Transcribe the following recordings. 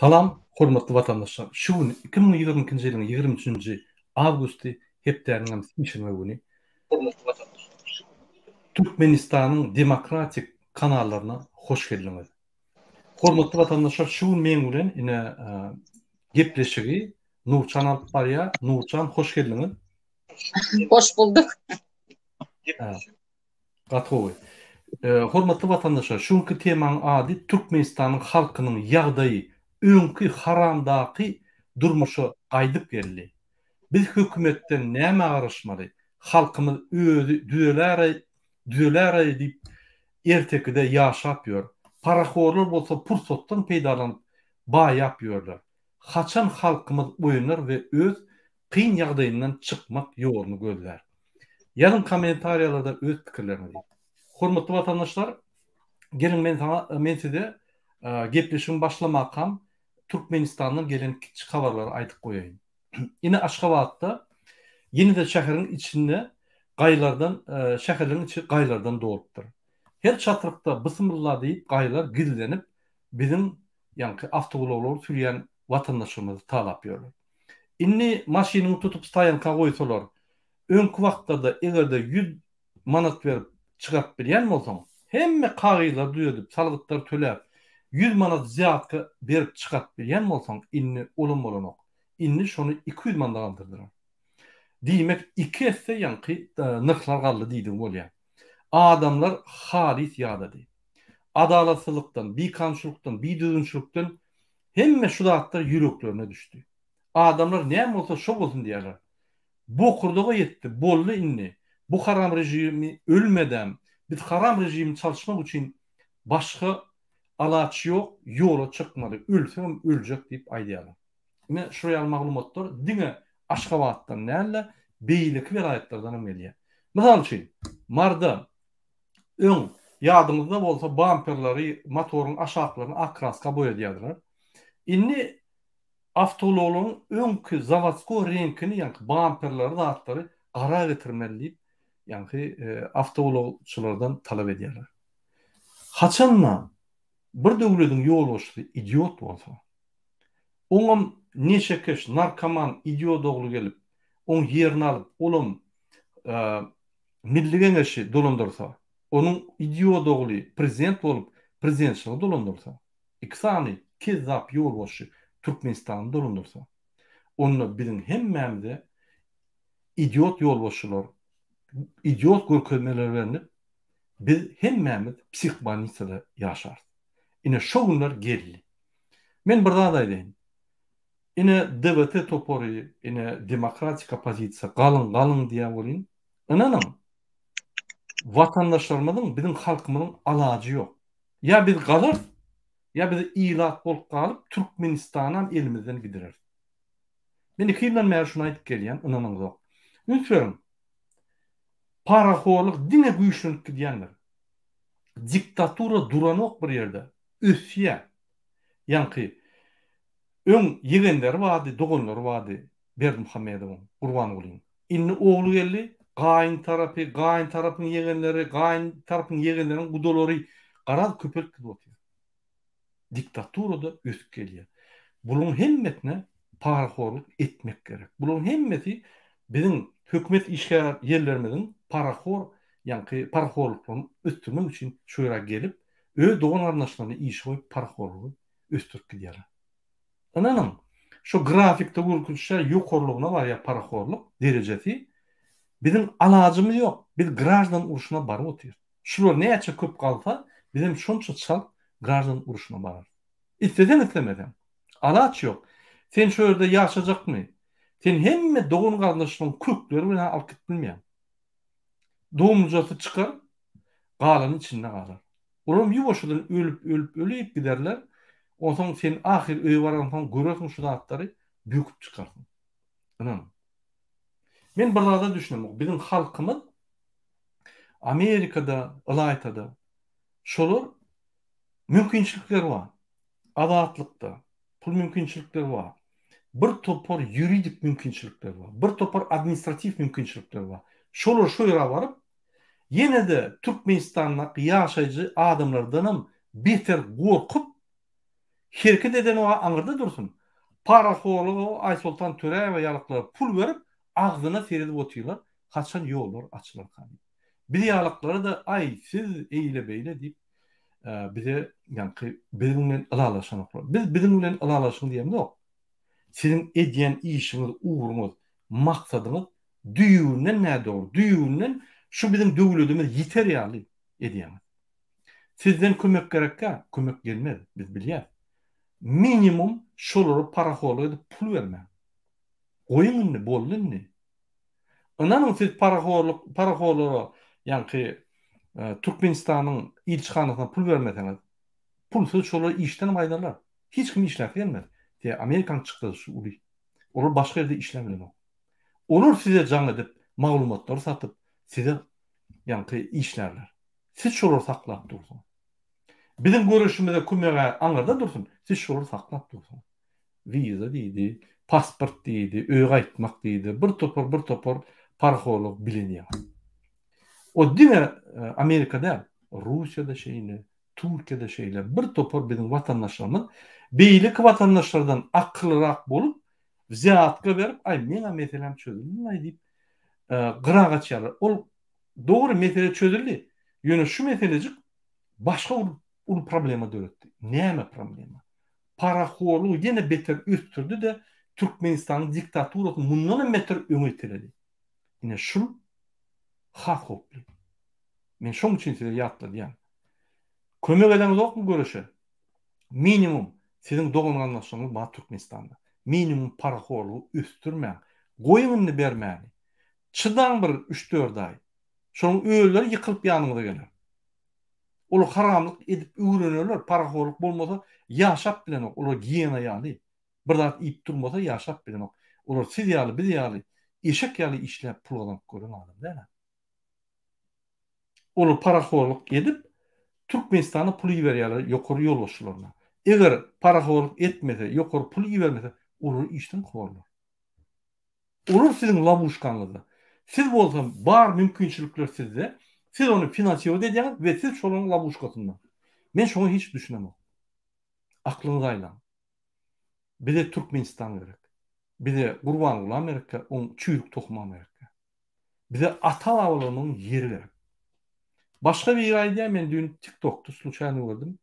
Salam hormatly watandaşlar! Şu gün 2022-nji ýylyň 23-nji awgusty hepdäniň hem sişenbe güni. Hormatly watandaşlar! Şu gün Türkmenistanyň demokratik kanallaryna hoş geldiňiz. Hormatly watandaşlar şu gün meň bilen ine gepleşigi Nurçan alyp barýar. Nurçan hoş geldiňiz. Hoş bulduk. Gaty gowy. Hormatly watandaşlar, şu günki temaň ady Türkmenistanyň halkynyň ýagdaýy öňki haramdaky durmuşa gaýdyp geldi. Biz hökümetden nämä garaşmaly? Halkymyz özi düzeläraý düzeläraý diýip ertekide ýaşap ýör. Parahorlar bolsa pursatdan peýdalanyp baýap ýörler. Haçan halkymyz oýanar we öz kyn ýagdaýyndan çykmak ýoluny gözlär? Ýazyň kommentariýalarda öz pikirleriňizi. Hormatly watandaşlar, geliň men saňa men size gepleşigimi başlamakam Türkmenistandan gelen kiçi habarlary aýdyp goýaýyn. Ine Aşgabatda ýene-de şäheriň içinde gaýlardan şäherleriň içi gaýlardan dolupdyr. Her çatrykda bysymylla diýip gaýlar gizlenip biziň ýaňky awtoulaglary sürýän watandaşlarymyzy talap ýörler. Indi maşynyňy tutup stoýanka goýsalar, öňki wagtlarda eger-de 100 manat berip çykaryp bilýän bolsaň, hemme kagyzlary düzedip, salgytlary töläp, 100 manat wzýatka berip çykaryp bilýän bolsaň, indi olam bolanok. Indi şony 200 manada galdyrdylar. Diýmek, iki esse ýaňky nyrhlar galdy diýdigi bolýar. Adamlar halys ýadady. Adalatsyzlykdan, bikanunçylykdan, bidüzgünçilikden hemme şu zatlar ýüreklerine düşdi. Adamlar näme bolsa şo bolsun diýýärler. Bokurdaga ýetdi, boldy indi. Bu haram režimi ölmedem, biz haram režimi çalyşmak üçin başga alaç ýok, ýola çykmaly, ölsegem öljek diýip aýdýarlar. Ine şu ýaly maglumatlar diňe Aşgabatdan däl-de, beýleki welaýatlardan hem gelýär. Mysal üçin, Marda Öň, ýadyňyzda bolsa bamperleri, motoryň aşaklaryny ak kraska boýadýardylar. Indi awtoulaglaryň öňki zawodskoý reňkini, ýaňky bamperleri zatlary gara getirmeli diýip, ýaňky awtoulagçylardan talap edýärler. Haçanda bir döwlediň ýolbaşçysy idiot bolsa, oňam neşekeş, narkoman, idiot ogly gelip, oň ýerini alyp, olam Milli Geňeşi dolandyrsa, onuň idiot ogly prezident bolup prezidentçiligi dolandyrsa, iki sany kezzap ýolbaşçy Türkmenistany dolandyrsa, onda biziň hemmämize idiot ýolbaşçylar, idiot görkezmeler berlip, biz hemmämiz psihbolnisada ýaşarys. Ine şo günler geldi. Men bir zat aýdaýyn. Ine DWT topary, ine demokratik oppozisiýa galyň galyň diýýär welin, ynanyň, watandaşlarymyzyň, biziň halkymyzyň alajy ýok. Ýa biz galarys, ýa biz ilat bolup galyp Türkmenistanam elimizden gidireris. Men iki ýyldan bäri şuny aýdyp gelýän, ynanyňzok. Üns beriň, parahorlyk diňe güýçlenip gidýändir. Diktatura duranok bir ýerde, ösýär. Ýaňky Öň ýegenleri bardy, doganlary bardy Berdimuhamedowyň, Gurbangulyň. Indi ogly geldi, gaýyn tarapy, gaýyn tarapyň ýegenleri, gaýyn tarapyň ýegenleriniň gudalary, garaz köpelip gidip otyr. Diktatura-da ösüp gelýär. Bularyň hemmesine parahorluk etmek gerek. Bularyň hemmesi biziň hökümet işgär ýerlerimiziň parahor, ýaňky parahorluklaryny ösdürmek üçin şu ýere gelip, öz dogan-garyndaşlaryny işe goýup parahorlugy ösdürip gidýärler. Ynanyň, şo grafikde görkezişä ýokarlygyna barýar parahorluk derejesi. Biziň alajymyz ýok. Biz graždan urşuna baryp otyrys. Şular näçe köp galsa, bizem şonça çalt graždan urşuna bararys. Isleseň islemeseň. Alaç ýok. Sen şo ýerde ýaşajakmy? Sen hemme dogan-garyndaşlaryň kökleri bilen alyp gidip bilmeýäň. Domlujasy çykar, galany içinde galar. Olaram ýuwaşjadan ölüp, ölüp, ölüp giderler. Onsoň sen ahyry öýe baransoň görersiň şu zatlary, böküp çykarsyň. Ynanyň. Men bir zada düşünemok. Biziň halkymyz Amerikada, ylaýta-da, şolar mümkinçilikleri bar. Azatlykda pul mümkinçilikleri bar. Bir topar ýuridik mümkinçilikleri bar. Bir topar administratiw mümkinçilikleri bar. Şolar şo ýere baryp, Ýene-de Türkmenistandaky ýaşaýjy adamlardanam beter gorkup, Hereket edenoga aňyrda dursun. Parahorluga Aýsoltan Töräýewa ýalyklara pul berip agzyna seredip otyrlar haçan ýollar açylarka diýip. Biz ýalyklara-da aý siz eýle-beýle diýip bize ýaňky biziň bilen ylalaşanoklar. Biz biziň bilen ylalaşyň diýemzok. Siziň edýän işiňiz, ugruňyz, maksadyňyz düýbünden nädogry, düýbünden şu biziň döwledimiz ýiter ýaly edýäňiz. Sizden kömek gerekkä, kömek gelmez, biz bilýäs. Minimum şolara parahorlyk edip pul bermäň. Goýuň indi, boldy indi. Ynanyň siz parahorlyk, parahorlara ýaňky Türkmenistanyň ilçihanasyna pul bermeseňiz, pulsuz şolar işden gaýdarlar. Hiç kim işläsi gelmez. Sebäbi Amerikanyň çykdajysy uly. Olar başga ýerde işläp bilenok. Olar size jaň edip, maglumatlary satyp, size ýaňky işlärler. Siz şolary saklap dursuňyz. Biziň göreşimize kömeg-ä aňyrda dursun, siz şolary saklap dursuňyz. Wiza diýdi, pasport diýdi, öýe gaýtmak diýdi, bir topar, bir topar parahorlyk bilenýäňiz. O diňe Amerika däl, Russiýada şeýle, Türkiýede şeýle, bir topar biziň watandaşlarymyz beýleki watandaşlardan akyllyrak bolup, wzýatka berip, aý, meň-ä meseläm çözüldi-laý diýip, gyra gaçýarlar. Ol Dogry, mesele çözüldi. Ýöne şu meselejik başga bir uly problema döretdi. Näme problema? Parahorlugy ýene beter ösdürdi-de, Türkmenistanyň diktaturasyny mundan hem beter öňe iteledi. Ine şul has howply. Men şoň üçin size ýatladýan. Kömek edeňizokmy göreşe? Minimum siziň dogan-garyndaşlaryňyz bar Türkmenistanda. Minimum parahorlugy ösdürmäň. Goýuň indi bermäni. Çydaň bir üç-dört aý. Şonuň özleri ýykylyp ýanyňyza geler. Olar haramlyk edip öwrenerler, parahorluk bolmasa ýaşap bilenok, olar giýena ýaly. Bir zat iýip durmasa ýaşap bilenok. Olar siz ýaly, biz ýaly eşek ýaly işläp pul gazanyp gören adam däl-ä. Olar parahorluk edip Türkmenistana pul iberýärler ýokary ýolbaşçylaryna. Eger parahorluk etmese, ýokary pul ibermese, olary işden kowarlar. Olar siziň lowuşkaňyzda. Siz bolsa bar mümkinçilikler sizde, siz ony finansirovать edýäňiz we siz şolaryň lowuşkasynda. Men şoňa hiç düşünemok. Aklyňyzy aýlaň. Bize Türkmenistan gerek. Bize Gurbangulam gerekkä, oň çüýrük tohumam gerekkä. Bize ata-babalarymyzyň ýeri gerek. Başga biri aýdýar, men düýn TikTokda sluçaýno gördüm.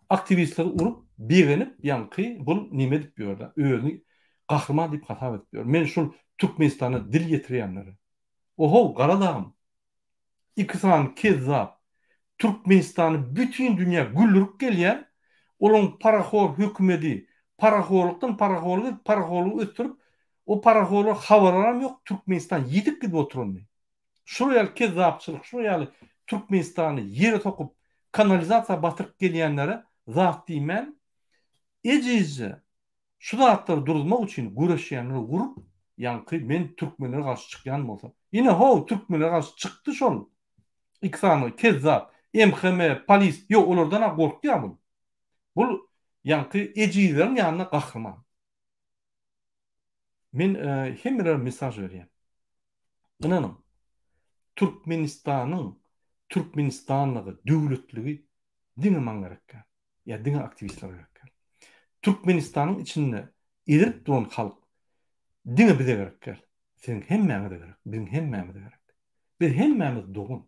Aktiwistleri urup, begenip, ýaňky bul neme edip ýör-de, özüni gahryman diýip hasap edip ýör. Men şul Türkmenistana dil ýetirýänlere. Ohow, gara dagym. Iki sany kezzap Türkmenistany bütin dünýä güldürip gelýär. Olaň parahor hökümedi parahorlukdan parahorlyk edip, parahorlygy ösdürip, o parahorlar habarlaram ýok Türkmenistan ýitip gidip oturanyny. Şular ýaly kezzapçylyk, şular ýaly Türkmenistany ýere sokup, kanalizasiýa batyryp gelýänlere zat diýmän, ejizje şu zatlary duruzmak üçin göreşýänleri urup, ýaňky men türkmenlere garşy çykýan bolsa, ine how türkmenlere garşy çykdy şol iki sany kezzap, MHM, polis, ýok olardan-a gorkýar bul. Bul ýaňky ejizleriň ýanynda gahryman. Men hemmelere mesaj berýän. Ynanyň, Türkmenistanyň Türkmenistanlygy, döwletligi diňe maňa gerek däl, ýa diňe aktiwistlere gerek däl. Türkmenistanyň içinde ezilip duran halk diňe bize gerek däl. Siziň hemmäňize gerek, biziň hemmämize gerek. Biz hemmämiz dogan.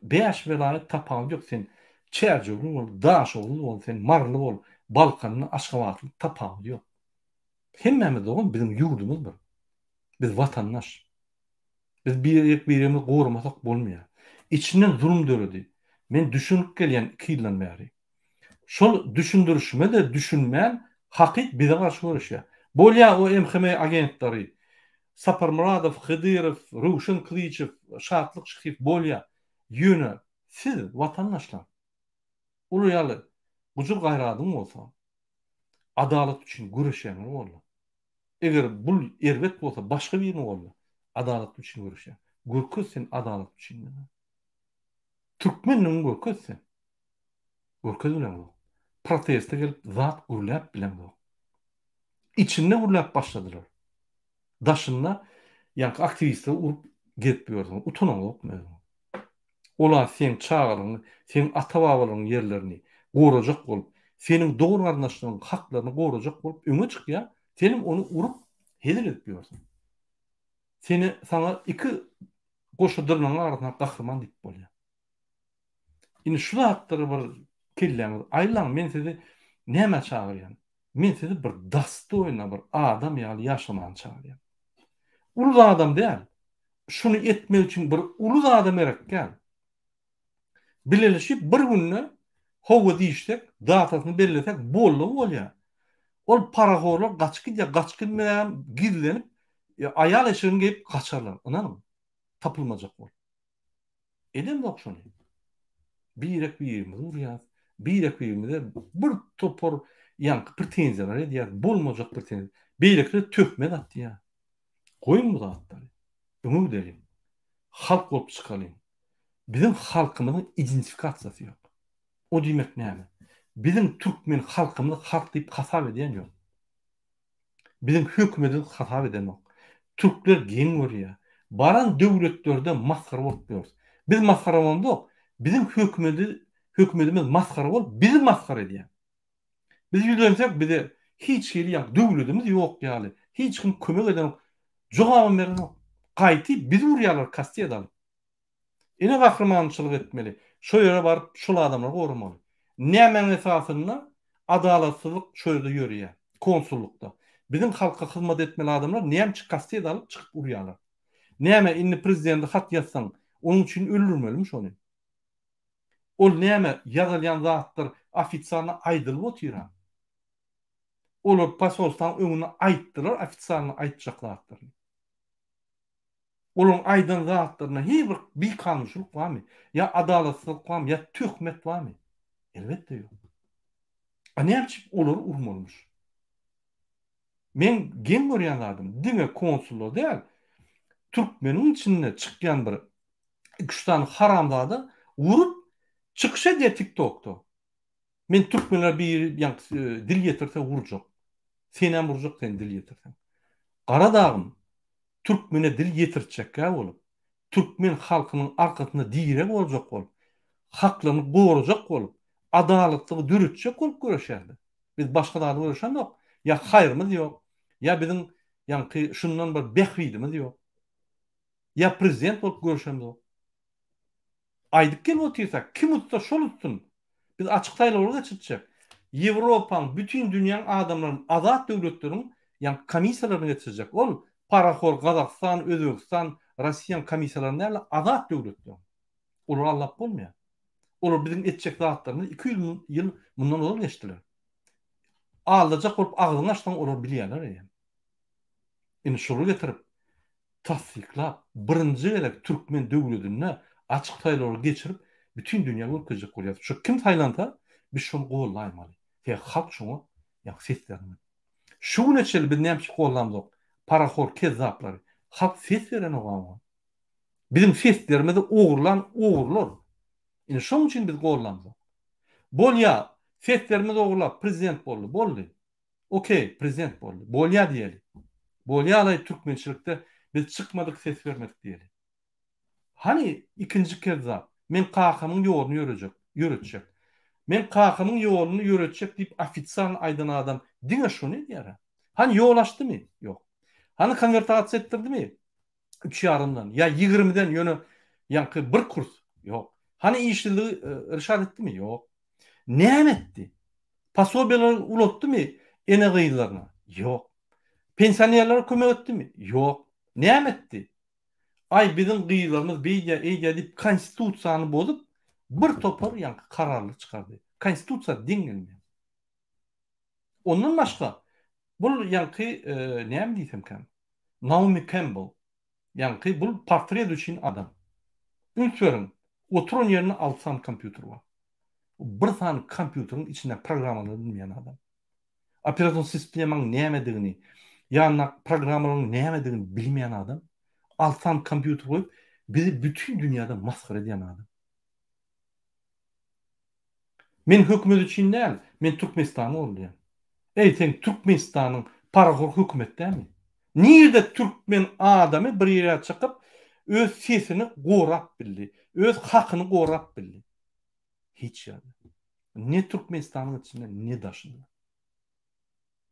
Bäş welaýat tapawudy ýok sen Çärjewli bol, Daşoguzly bol, sen Maryly bol, Balkanly, Aşgabatly tapawudy ýok. Hemmämiz dogan biziň ýurdumyz bir. Biz watandaş. Biz birek birimizi goramasak bolmaýar. Içinden zulum döredi. Men düşünip gelýän iki ýyldan bäri. Şol düşündirişime-de düşünmän hakyt bize garşy göreşýär. Bolýa o MHM agentleri Saparmyradow, Hydyrow, Röwşen Kylyçow, Şatlyk Şyhyýew bolýa. Ýöne siz watandaşlar olar ýaly gujur-gaýradyň bolsa adalat üçin göreşýäňler boldy. Eger bul erbet bolsa başga birini golda. Adalat üçin göreşýär. Görkez sen adalat üçin. Türkmenligiňi görkez sen. Görkez bileňzok. Proteste gelip zat gürläp bileňzok. Içinde gürläp başladylar. Daşynda ýaňky aktiwistleri urup gezip ýörsüňiz. Utanaňzokmy özüňiz? Olar seň çagalaryňy, seň ata-babalaryň ýerlerini gorajak bolup, seniň dogan-garyndaşlaryň haklaryny gorajak bolup öňe çykýar, senem ony urup hezil edip ýörsüň. Seni saňa iki goşa dyrnagyň arasynda gahryman diýip bolýar. Indi şu zatlary bir kelläňize aýlaň, men sizi nämä çagyrýan? Men sizi bir dostoýna bir adam ýaly ýaşamana çagyrýan. Uly zadam däl. Şuny etmek üçin bir uly zadam gerek däl. Bileleşip bir günde hawa diýişsek, datasyny bellesek boldugy bolýar. Ol parahorlar gaçyp gidýär, gaçyp gitmeýän gizlenip, aýal eşigini geýip gaçarlar, ynanyň. Tapylmajak bolup. Edemzok şony. Birek-birimizi urýas, birek-birimize bir topar ýaňky pretenziýalar edýäs, bolmajak pretenziýa. Beýlekiler töhmet atýar. Goýuň bu zatlary. Öňe gideliň. Halk bolup çykalyň. Biziň halkymyzyň identifikasiýasy ýok. O diýmek näme? Biziň türkmen halkymyzy halk diýip hasap edýän ýok. Biziň hökümetimiz hasap edenok. Türkler geň görýär. Baran döwletlerde masgara bolup ýörüs. Biz masgara bolamzok. Biziň hökümedi hökümetimiz masgara bolup bizi masgara edýär. Biz ýüzlensek bize hiç hili ýa döwletimiz ýok ýaly hiç kim kömek edenok. Jogabam berenok. Gaýty bizi urýarlar kastet alyp. Ine gahrymançylyk etmeli. Şo ýere baryp şol adamlary goramaly. Nämäň esasynda adalatsyzlyk şo ýerde ýöreýär. Konsullykda. Biziň halka hyzmat etmeli adamlar nämçe kastet alyp çykyp urýarlar. Näme indi prezidende hat ýazsaň onuň üçin öldürmelimi şony. Ol näme ýazylýan zatlar ofitsialno aýdylyp otyra. Olar posolstwaň öňünde aýtdylar ofitsialno aýtjak zatlaryny. Olaryň aýdan zatlarynda hiç bir bikanunçylyk barmy? Ýa adalatsyzlyk barmy? Ýa töhmet barmy? Elbetde ýok. A näme üçin olary urmalymyş? Meň geň görýän zadym, diňe konsullar däl, türkmeniň içinde çykýan bir iki-üç sany haramzada urup çykyş edýär TikTokda. Men türkmenler biri ýaňky dil ýetirse urjak. Senem urjak sen dil ýetirseň. Gara dagym türkmene dil ýetirtjekkä bolup, türkmen halkynyň arkasynda direg boljak bolup, haklaryny gorajak bolup, adalatlygy döretjek bolup göreşýärler. Biz başga zady göreşemzok. Ýa haýrymyz ýok, ýa biziň ýaňky şundan bir bähbidimiz ýok. Ýa prezident bolup göreşemzok. Aýdyp gelip otyrsak, kim utsa şol utsun. Biz açyk saýlawlar geçirtjek. Ýewropaň, bütin dünýäň adamlaryny, azat döwletleriň ýaňky komissiýalaryny geçirjek. Ol parahor Gazagystan, Özbegistan, Rossiýaň komissiýalaryny däl-de, azat döwletleriň. Olary aldap bolmaýar. Olar biziň etjek zatlarymyzy 200 ýyl mundan ozal geçdiler. Aldajak bolup agzyňy açsaň olar bilýärler eýýäm. Indi şolary getirip tassyklap, birinji gezek türkmen döwledinde açyk saýlawlary geçirip, bütin dünýä görkezjek bolýarys. Şu kim saýlansa, biz şony gollaýmaly. Sebäbi halk şoňa ýa ses bermeli. Şu güne çenli biz näme üçin gollamzok? Parahor kezzaplary. Halk ses berenok oňa. Biziň seslerimizi ogurlan ogrular. Indi şoň üçin biz gollamzok. Bolýa, seslerimizi ogurlap prezident boldy, boldy. Okey, prezident boldy. Bolýa diýeli. Bolýalaý türkmençilikde biz çykmadyk ses bermedik diýeli. Hany ikinji kezzap, men kakamyň ýoluny ýörejek, ýöretjek. Men kakamyň ýoluny ýöretjek diýip ofitsialny aýdan adam diňe şony edýärä. Hany ýol açdymy? Ýok. Hany konwertasiýa etdirdimi? Üç ýarymdan ýa ýigrimiden ýöne ýaňky bir kurs. Ýok. Hany işsizligi rişat etdimi? Ýok. Näme etdi? Posobiýalary ulatdymy ene-gyzlaryna? Ýok. Pensionerlere kömek etdimi? Ýok. Näme etdi? Aý biziň gyzlarymyz beýdýär, eýdýär diýip konstitusiýany bozup bir topar ýaňky kararlar çykardy. Konstitusiýa deň gelmeýär. Ondan başga bul ýaňky näme diýsemkäm? Naomi Kembl Ýaňky bul portret üçin adam. Üns beriň, oturan ýerinde alty sany kompýuter bar. Bir sany kompýuteriň içinde programmalary bilmeýän adam. Operasion sistemaň nämedigini, ýanyndaky programmalaryň nämedigini bilmeýän adam. Alty sany kompýuter goýup, bizi bütin dünýäde masgara edýän adam. Men hökümet üçin däl, men Türkmenistany goldaýan. Eý seň Türkmenistanyň parahor hökümet dälmi? Nirde türkmen adamy bir ýere çykyp öz sesini gorap bildi, öz hakyny gorap bildi? Hiç ýerde. Ne Türkmenistanyň içinde, ne daşynda.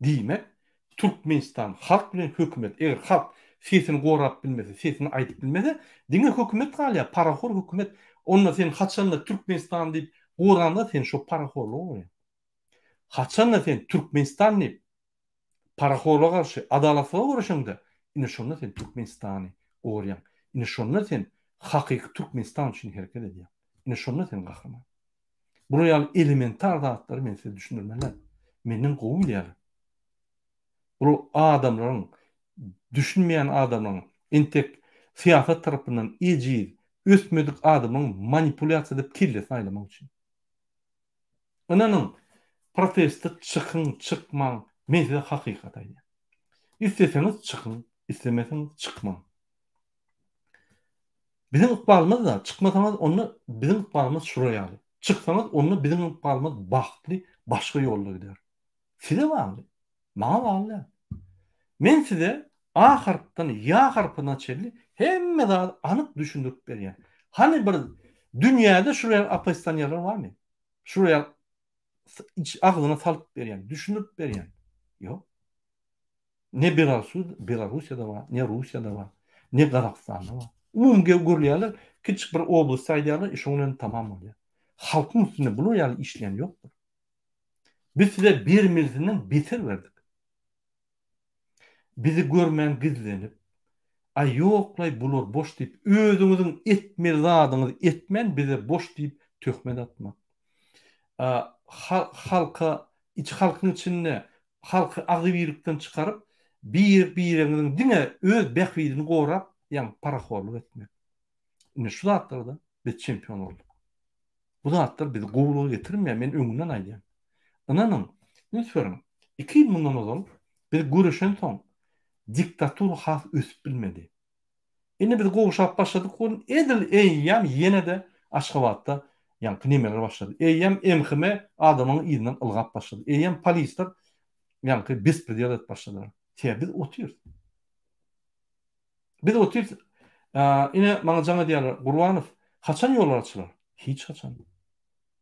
Diýmek, Türkmenistan halk bilen hökümet, eger halk sesini gorap bilmese, sesini aýdyp bilmese, diňe hökümet galýar, parahor hökümet. Onda sen haçanda Türkmenistan diýip goranda sen şo parahorlygy gorýaň. Haçanda sen Türkmenistan diýip parahorlyga garşy, adalatsyzlyga göreşeňde, ine şonda sen Türkmenistany gorýaň. Ine şonda sen hakyky Türkmenistan üçin hereket edýäň. Ine şonda sen gahryman. Bular ýaly elementar zatlary men size düşündirmeli däl. Menden gowy bilýärler. Bu adamlaryň, düşünmeýän adamlaryň, entek syýasat tarapyndan ejiz, ösmedik adamlaryň manipulýasiýa edip kellesini aýlamak üçin. Ynanyň, proteste çykyň, çykmaň, men size hakykaty aýdýan. Isleseňiz çykyň, islemeseňiz çykmaň. Biziň ykbalymyz-da, çykmasaňyz onda biziň ykbalymyz şular ýaly. Çyksaňyz onda biziň ykbalymyz bagtly başga ýolda gider. Size bagly. Maňa bagly däl. Men size A harpdan Ýa harpyna çenli hemme zady anyk düşündirip berýän. Hany bir dünýäde şular ýaly oppozisionerler barmy? Şular ýaly iç agzyna salyp berýän, düşündirip berýän. Ýok. Ne Belarussiýada bar, ne Russiýada bar, ne Gazagystanda bar. Umumy görülýärler, kiçijik bir oblast aýdýarlar, şoň bilen tamam bolýar. Halkyň üstünde bular ýaly işleýän ýokdur. Biz size bermelisinden beter berdik. Bizi görmän gizlenip, aý ýoklaý bular boş diýip, özüňiziň etmeli zadyňyzy etmän bize boş diýip töhmet atmak. Halka, iç halkyň içinde halky agzybirlikden çykaryp, bir-biriňiziň diňe öz bähbidini gorap, ýagny parahorlyk etmek. Indi şu zatlarda biz çempion bolduk. Bu zatlar bizi gowulyga getirmeýär, men öňünden aýdýan. Ynanyň, üns beriň, iki ýyl mundan ozal biz göreşensoň, diktatura has ösüp bilmedi. Indi biz gowşap başladyk welin, edil eýýäm ýene-de Aşgabatda ýaňky nemeler başlady. Eýýäm MHM adamlaryň yzyndan ylgap başlady. Eýýäm polisler ýaňky bespredel edip başladylar. Sebäbi biz otyrys. Biz otyrys. Ine, maňa jaň edýärler, Gurbanow, haçan ýollar açylar? Hiç haçan.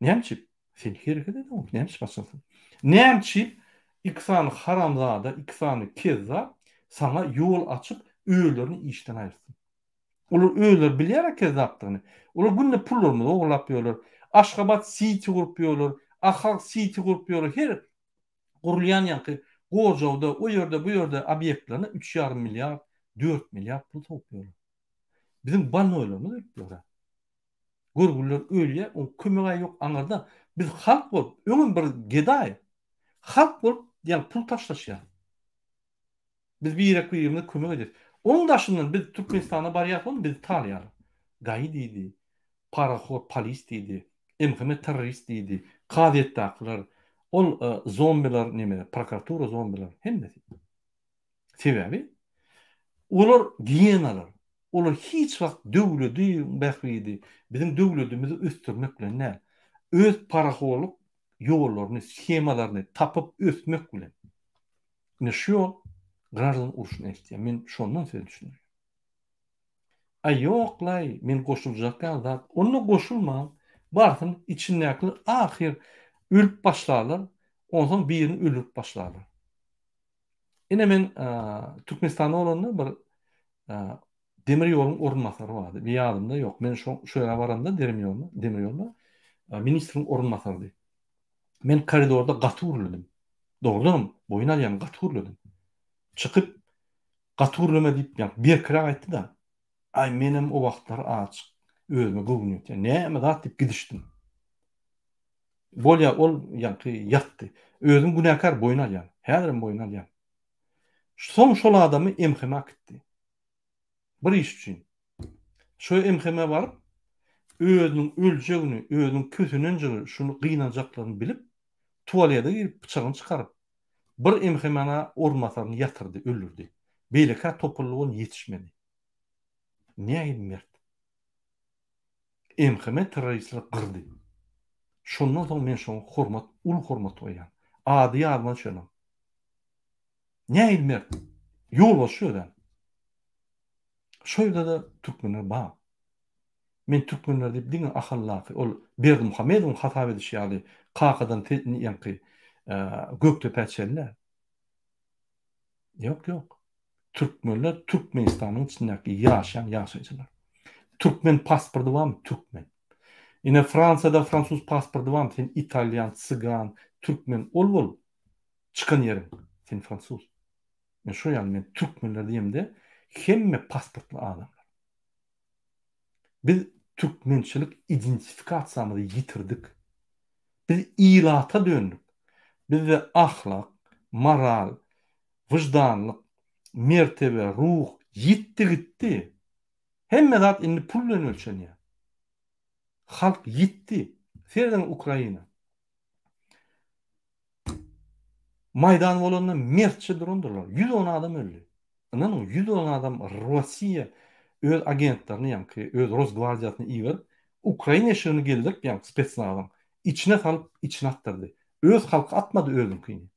Näme üçin? Sen hereket edeňok, näme üçin açylsyn? Näme üçin iki sany haramzada, iki sany kezzap saňa ýol açyp, özlerini işden aýyrsyn? Olar özleri bilýär-ä kezzapdygyny. Olar günde pullarymyzy ogurlap ýörler. Aşgabat siti gurup ýörler, Ahal siti gurup ýörler. Her gurulýan ýaňky Gorjawda, o ýerde, bu ýerde obýektlerine üç ýarym milliard, dört milliard pul sowup ýörler. Biziň bolnoýlarymyz ölüp ýör-ä. Görgüliler ölýär, oň kömeg-ä ýok aňyrda. Biz halk bolup, öňem bir gedaý, halk bolup ýaňky pul taşlaşýar. Biz birek-birimize kömek edýäris. Oň daşyndan biz Türkmenistana barýas ony bizi talaýarlar. Gai diýdi, parahor polis diýdi, MHM terrorist diýdi, kazyýetdakylar, ol zombiler neme, prokuratura zombiler hemmesi. Sebäbi olar giýenalar. Olar hiç wagt döwlediň bähbidi, biziň döwledimizi ösdürmek bilen däl, öz parahorlyk ýollaryny, shemalaryny tapyp ösmek bilen. Ine şu ýol graždan urşuna eltýär. Men şondan size düşündirýän. Aý ýoklaý, men goşuljak ýaly zat. Onda goşulmaň. Barsyn içindäkiler ahyr ölüp başlarlar. Onsoň birini öldürip başlarlar. Ine men Türkmenistanda bolanda bir demir ýoluň orunbasary bardy. Bir ýadymda ýok. Men şo şo ýere baramda demir ýoluna, demir ýoluna ministriň orunbasarydy. Men koridorda gaty gürledim. Dogrudanam, boýun alýan, gaty gürledim. Çykyp, gaty gürleme diýip, ýa berkiräk aýtdy-da. Aý, menem o wagtlar azajyk özüme göwün ýetýär. Näme zat diýip gidişdim. Bolýa, ol ýaňky ýatdy. Özüm günäkär boýun alýan. Häzirem boýun alýan. Soň şol adamy MHM äkitdi. Bir iş üçin. Şo MHM baryp, özüniň öljegini, özüniň kösenenjigini, şuny gynanjaklaryny bilip, tualete girip pyçagyny çykaryp, bir MHM-na orunbasaryny ýatyrdy, öldürdi. Beýlekä topuldy ol ýetişmedi. Nähili mert. MHM terroristleri gyrdy. Şondan soň men şoňa hormat, uly hormat goýýan. Ady ýadyma düşenok. Nähili mert. Ýolbaşçy özem. Şo ýerde-de türkmenler bar. Men türkmenler diýip diňe Ahaldaky ol Berdimuhamedowyň hasap edişi ýaly kakadan ýaňky Gökdepä çenli. Ýok, ýok. Türkmenler Türkmenistanyň içindäki ýaşaýan ýaşaýjylar. Türkmen pasporty barmy? Türkmen. Ine Fransiýada fransuz pasporty barmy? Sen italýan, sygan, türkmen ol bol. Çykan ýeriň. Sen fransuz. Men şo ýaly men türkmenler diýemde hemme pasportly adamlar. Biz türkmençilik identifikasiýamyzy ýitirdik. Biz ilata döndük. Bizde ahlak, moral, wyždanlyk, mertebe, ruh ýitdi gitdi. Hemme zat indi pul bilen ölçenýär. Halk ýitdi. Serediň Ukraina. Maýdan bolanda mertçe durandyrlar. 110 adam öldi. Ynanyň 110 adam Russiýa öz agentlerini ýaňky öz Rosgwardiýasyny iberip Ukraina eşigini geldirip ýaňky spetsnazyň içine salyp içine atdyrdy. Öz halky atmady özüňkini.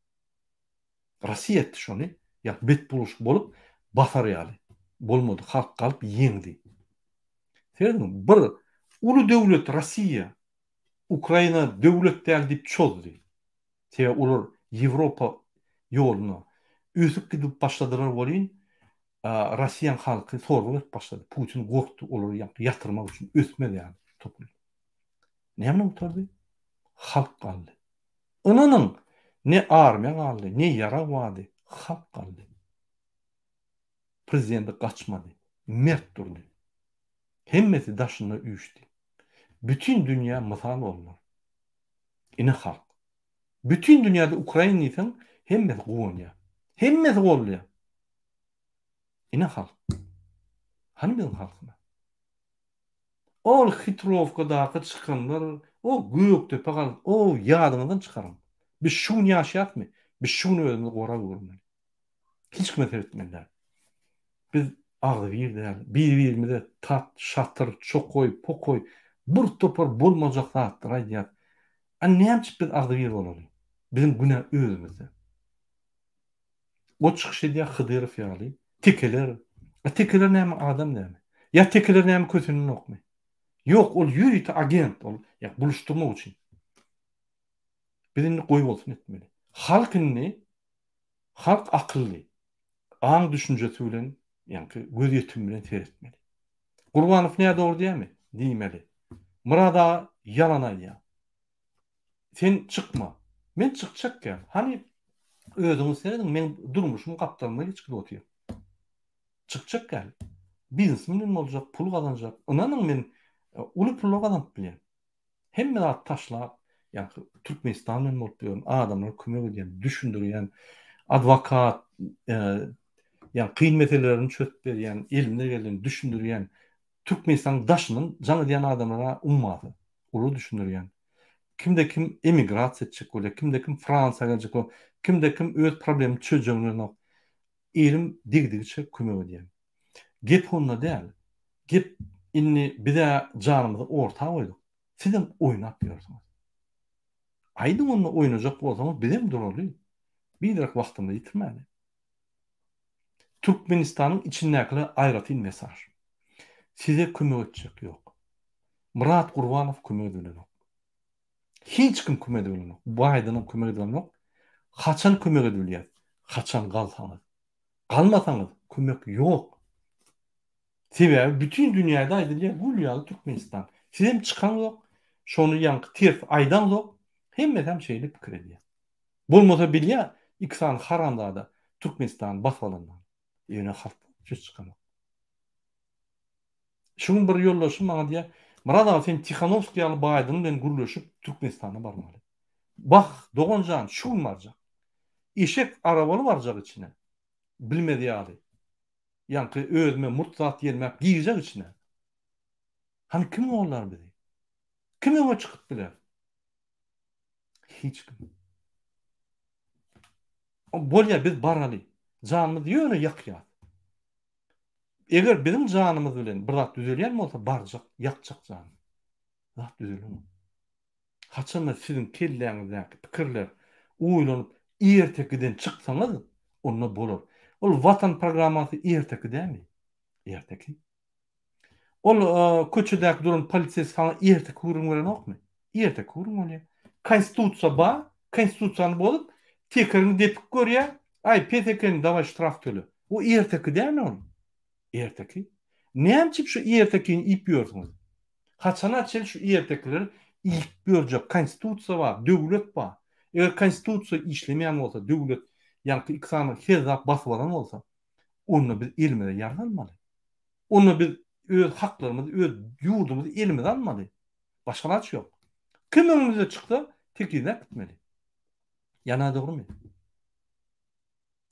Russiýa etdi şony. Ýa bet bulaşyk bolup basar ýaly. Bolmady. Halk galyp ýeňdi. Serediň bir uly döwlet Russiýa Ukraina döwlet däl diýip çozdy. Sebäbi olar Ýewropa ýoluna ösüp gidip başladylar welin, Russiýaň halky sorag berip başlady. Putin gorkdy olary ýatyrmak üçin ösmez ýaly topuldy. Näme bilen gutardy? Halk galdy. Ynanyň, ne armiýa galdy, ne ýarag bardy, halk galdy. Prezidenti gaçmady, mert durdy. Hemmesi daşynda üýşdi. Bütin dünýä mysal boldular. Ine halk. Bütin dünýäde ukrain diýseň hemmesi guwanýar. Hemmesi goldaýar. Ine halk. Hany biziň halkymyz? Ol hitrowkadaky çykanlar, o Gökdepe galyp, o ýadyňyzdan çykaryň. Biz şu gün ýaşaýasmy? Biz şu gün özümizi gorap görmeli. Hiç kime seretmeli däl. Biz agzybir däl, bir-birimize tat, şatyr, çokoý, pokoý, bir topar bolmajak zatlary aýdýas. A nämçip biz agzybir bolaly? Biziň günä özümizde. O çykyş edýär Hydyrow ýaly, tekeler. A tekeler näme adam dälmi? Ýa tekeler näme kösenenokmy? Ýok, ol ýörite agent ol, ýa buluşdyrmak üçin. Biz indi goýbolsun etmeli. Halk indi Halk akylly, aň düşünjesi bilen, ýaňky gözýetim bilen seretmeli. Gurbanow nädogry diýýärmi? Diýmeli. Myrat aga ýalan aýdýar. Sen çykma. Men çykjak däl. Hany özüňiz serediň, meň durmuşym gapdalyma geçip otyr. Çykjak däl. Biznesmen boljak, pul gazanjak. Ynanyň men uly pullar gazanyp bilýän. Hemme zady taşlap, ýaňky Türkmenistan bilen bolup ýörün, adamlara kömek edýän, düşündirýän, adwokat, ýa kyn meselelerini çözüp berýän, elimden geleni düşündirýän, Türkmenistanyň daşyndan jaň edýän adamlara ummasyz, olara düşündirýän. Kimde kim emigrasiýa etjek bolýar, kimde kim Fransiýa geljek bolýar, kimde kim öz problemini çözjegini bilenok. Elim degdigiçe kömek edýän. Gep onda däl. Gep indi biz-ä janymyzy orta goýduk. Sizem oýnap ýörsüňiz. Aýdyň onda oýnajak bolsaňyz bizem duraly. Biderek wagtymyzy ýitirmäli. Türkmenistanyň içindäkilere aýratyn mesaj. Size kömek etjek ýok. Myrat Gurbanow kömek edibilenok. Hiç kim kömek edibilenok. Baýdenam kömek edibilenok. Haçan kömek edibilýär? Haçan galsaňyz. Galmasaňyz kömek ýok. Sebäbi bütin dünýäde aýdylýar gül ýaly Türkmenistan. Sizem çykaňzok, şony ýaňky ters aýdaňzok, hemmesem şeýle pikir edýär. Bolmasa bilýär iki sany haramzada Türkmenistany basyp alanyny. Ýöne halk ses çykanok. Şu gün bir ýoldaşym maňa diýýär, Myrat aga sen Tihanowskiý ýaly baýdyn bilen gürleşip Türkmenistana barmaly. Bah, dogan jan, şu gün barjak. Eşek arabaly barjak içine. Bilmez ýaly. Ýaňky özüme murt zat ýelmäp girjek içine. Hany kim gollar bizi? Kim öňe çykyp biler? Hiç kim. Bolýar biz baraly. Janymyzy ýöne ýakýas. Eger biziň janymyz bilen bir zat düzelýän bolsa barjak, ýakjak janymy. Zat düzelenok. Haçanda siziň kelläňizdäki pikirler oýlanyp ertekiden çyksaňyz, onda bolar. Ol Watan programmasy erteki dälmi? Erteki. Ol köçedäki duran poliseýski saňa erteki gürrüň berenokmy? Erteki gürrüň bolýar. Konstitusiýa bar, konstitusiýany bozup, tekeriňi depip görýär, aý pes ekeni dawaý ştraf töle. O erteki dälmi ol? Erteki. Näme üçin şu ertekini iýip ýörsüňiz? Haçana çenli şu ertekileri iýip ýörjek? Konstitusiýa bar, döwlet bar. Eger konstitusiýa işlemeýän bolsa, döwlet ýaňky iki sany kezzap basyp alan bolsa, onda biz elimize ýarag almaly. Onda biz öz haklarymyzy, öz ýurdumyzy elimize almaly. Başga alaç ýok. Kim öňümize çyksa, tekizläp gitmeli. Ýa nädogrymy?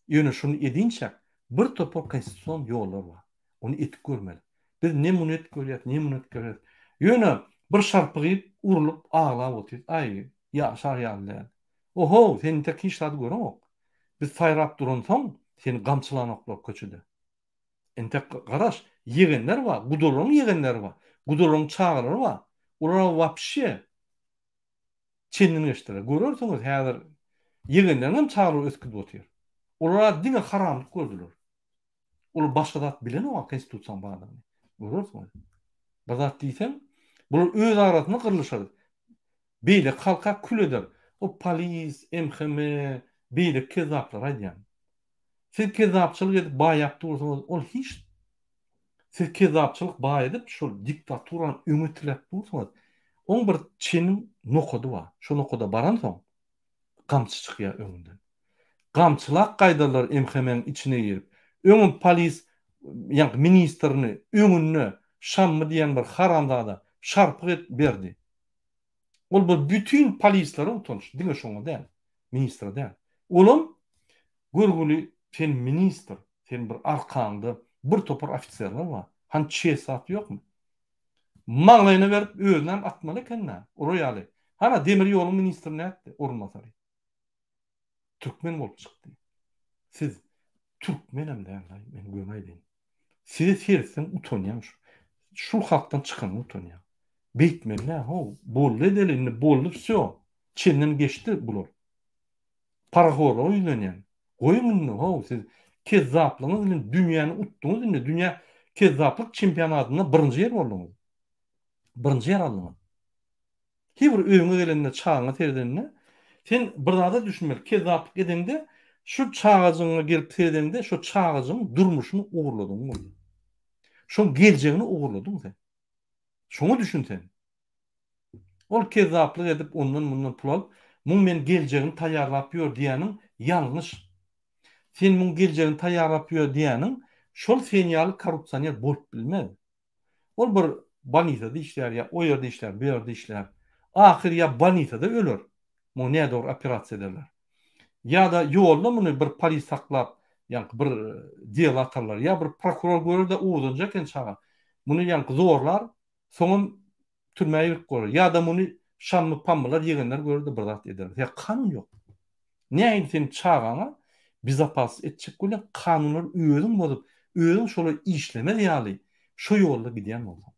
Ýöne şuny edinçäk bir topar konstitusion ýollar bar. Ony etip görmeli. Biz ne muny edip görýäs, ne muny edip görýäs. Ýöne bir şarpyk iýip, urlup, aglap otyrys. Aý, ýaşar ýaly däl. Ohow, sen entek hiç zady göreňok. Biz saýrap duransoň, seni gamçylanoklar köçede. Entek garaş, ýegenler bar, gudalaryň ýegenleri bar, gudalaryň çagalary bar. Olar wapşe çenden geçdiler. Görersiňiz häzir ýegenleriňem çagalary ösüp gidip otyr. Olar diňe haramlyk gördüler. Olar başga zat bilenok konstitusiýanyň bardygyny. Görersiňiz. Bir zat diýseň, bular öz arasynda gyrlyşar. Beýleki halka kül eder. O polis, MHM, beýleki kezzaplara aýdýan. Siz kezzapçylyk edip baýap dursuňyz, ol hiç. Siz kezzapçylyk baý edip, şol diktaturany öňe tiläp dursuňyz. Oň bir çeniň nokady bar. Şo nokada baransoň, gamçy çykýar öňünden. Gamçylap gaýdarlar MHM-iň içine girip. Öňem polis ýaňky ministrini öňünde Şammy diýen bir haramzada şarpyk et berdi. Ol bir bütin polislere utanç, diňe şoňa däl, ministre däl. Olam görgüli sen ministr, sen bir arkaňda bir topar ofiserler bar. Hany çest zat ýokmy? Maňlaýyna berip özünem atmaly eken-dä, olar ýaly. Hana demir ýoluň ministri nätdi, orunbasary? Türkmen bolup çykdy. Siz türkmenem däl-laý, men göni aýdaýyn. Size seretseň utanýaň şu. Şul halkdan çykanyňa utanýaň. Beýtmeli däl how, boldy edeli indi boldy wsýo. Çenden geçdi bular. Parahorlara ýüzlenýän. Goýuň indi how siz kezzaplygyňyz bilen dünýäni utduňyz indi dünýä kezzaplyk çempionatynda birinji ýer bolduňyz. Birinji ýer aldyňyz. Her bir öýüňe gelende çagaňa seredende sen bir zada düşünmeli kezzaplyk edeňde şu çagajygyňa gelip seredeňde şo çagajygyň durmuşyny ogurladyň bolýar. Şoň geljegini ogurladyň sen. Şoňa düşün sen. Ol kezzaplyk edip ondan mundan pul alyp muň men geljegini taýýarlap ýör diýýäniň ýalňyş. Sen muň geljegini taýýarlap ýör diýýäniň şol sen ýaly korrupsioner bolup bilmez. Ol bir bolnisada işlär ýa o ýerde işlär, bu ýerde işlär. Ahyry ýa bolnisada öler. Muňa nädogry operasiýa ederler. Ýa-da ýolda muny bir polis saklap, ýaňky bir dela atarlar. Ýa bir prokuror görer-de owadanjak eken çaga. Muny ýaňky zorlar, soňam türmä girip goýar. Ýa-da muny şammy-pammylar, ýegenler görer-de bir zat eder. Ýa kanun ýok. Nähili sen çagaňa bezopasnost etjek bolýaň, kanunlary özüň bozup, özüň şolar işlemez ýaly şo ýolda gidýän bolsaň.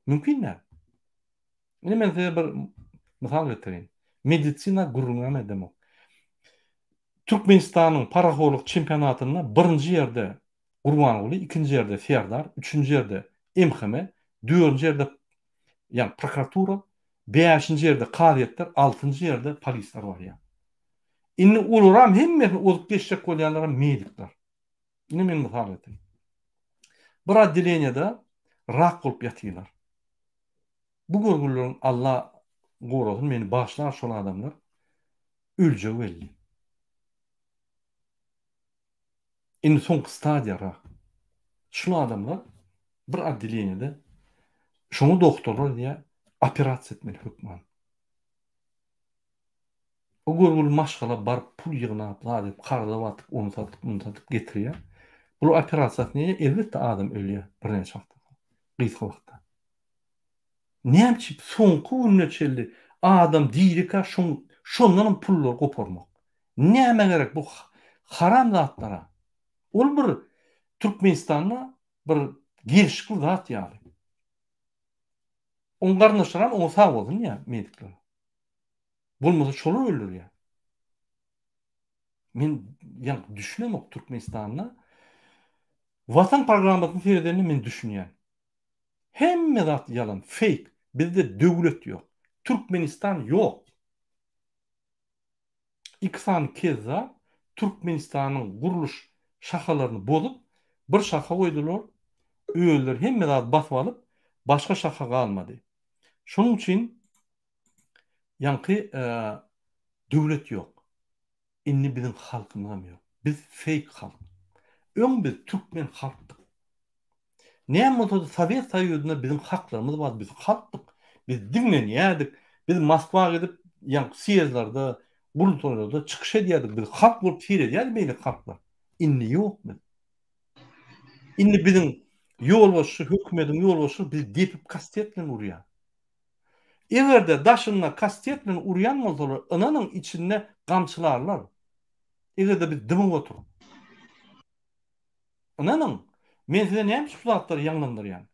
Mümkin däl. Indi men size bir mysal getireýin. Medisina gürrüňem edemok. Türkmenistanyň parahorlyk çempionatynda birinji ýerde Gurbanguly, ikinji ýerde Serdar, üçünji ýerde MHM, dördünji ýerde ýagny prokuratura, bäşinji ýerde kazyýetler, altynjy ýerde polisler barýar. Indi olaram hemmesini ozup geçjek bolýanlaram medikler. Indi men mysal getireyim. Bir otdeleniýada rak bolup ýatyrlar. Bu görgülileriň Alla gorasyn meni bagyşlar şol adamlar öljegi belli. Indi soňky stadiýa rak. Şul adamlar bir otdeleniýede şoňa doktorlar diýýär operasiýa etmeli hökman. O görgüli maşgala baryp pul ýygnap zat edip karza batyp ony satyp muny satyp getirýär. Bular operasiýasyny edýär elbetde adam ölýär birnäçe wagtdan soň gysga wagtda. Näme üçin soňky gününe çenli adam dirikä şoň şondanam pullary goparmak. Nämä gerek bu haram zatlara. Ol bir Türkmenistanda bir gelşikli zat ýaly. Oň garyndaşlaram oňa sag bolsun diýýär medikler. Bolmasa şolar öldürýär. Men ýa düşünemok Türkmenistanda Watan programmasyny seredende men düşünýän. Hemme zat ýalan, fake. Bizde döwlet ýok. Türkmenistan ýok. Iki sany kezzap Türkmenistanyň gurluş şahalaryny bozup, bir şaha goýdular. Özleri hemme zady basyp alyp, başga şaha galmady. Şonuň üçin ýaňky döwlet ýok. Indi biziň halkymyzam ýok. Biz fake halk. Öň biz türkmen halkdyk. Näme bolsada Sowet Soýuzynda biziň haklarymyz bardy, biz halkdyk. Biz diňlenýärdik. Biz Moskwa gidip, ýaňky sýezdlerde, gurultaýlarda çykyş edýärdik. Biz halk bolup seredýärdi beýleki halklar. Indi ýok biz. Indi biziň ýolbaşçy, hökümediň ýolbaşçysy bizi depip kastet bilen urýar. Eger-de daşynda kastet bilen urýan bolsalar, ynanyň içinde gamçylarlar. Eger-de biz dymyp oturyp. Ynanyň, men size näme üçin şu zatlary ýaňlandyrýan?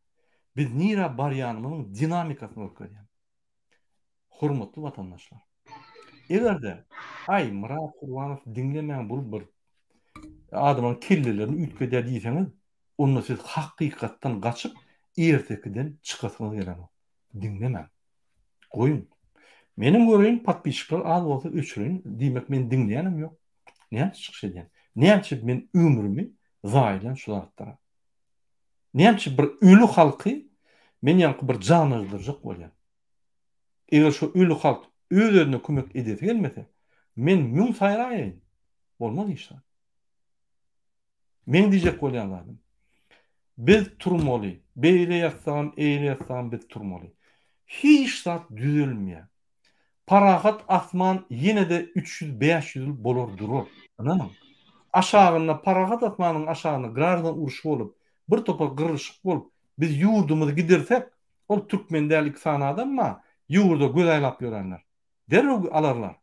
Biz nirä barýanymyzyň dinamikasyny görkezýän. Hormatly watandaşlar. Eger-de, aý, Myrat Gurbanow diňlemäň bul bir adamlaryň kellelerini üýtgedýär diýseňiz, onda siz hakykatdan gaçyp, ertekiden çykasyňyz gelenok. Diňlemäň. Goýuň. Menem göreýin, podpisçikler az bolsa öçüreýin, diýmek meni diňleýänem ýok. Näme üçin çykyş edýän? Näme üçin men ömrümi zaýalaýan şu zatlara? Näme üçin bir öli halky men ýaňky bir janlandyrjak bolýan? Eger şu öli halk öz-özüne kömek edesi gelmese, men müň saýraýaýyn. Bolmaz hiç zat. Meň diýjek bolýan zadym. Biz turmaly. Beýle ýatsagam, eýle ýatsagam biz turmaly. Hiç zat düzelmeýär. Parahat asman ýene-de 300, 500 ýyl bolar durar. Ynanyň. Aşagynda parahat asmanyň aşagynda graždan urşy bolup, bir topar gyrlyşyk bolup, biz ýurdumyzy gidirsek, ol türkmen däl iki sany adam bar, ýurda göz aýlap ýörenler. Derrew alarlar.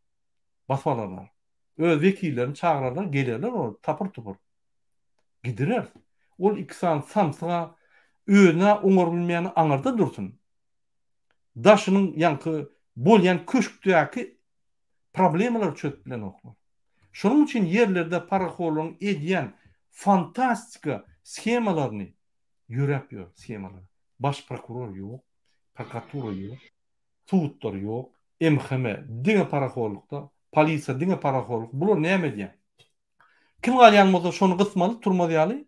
Basyp alarlar. Öz wekillerini çagyrarlar, gelerler olar tapyr-tupur. Gidireris. Ol iki sany samsyg-a özüne oňarybilmeýäni aňyrda dursun. Daşynyň ýaňky bolýan köşkdäki problemalary çözüp bilenoklar. Şonuň üçin ýerlerde parahorlaryň edýän fantastika shemalaryny ýöräp ýör shemalar. Baş prokuror ýok, prokuratura ýok. Sudlar ýok, MHM diňe parahorlukda, polisiýa diňe parahorluk. Bular näme edýär? Kim galýan bolsa şony gysmaly turmaz ýaly.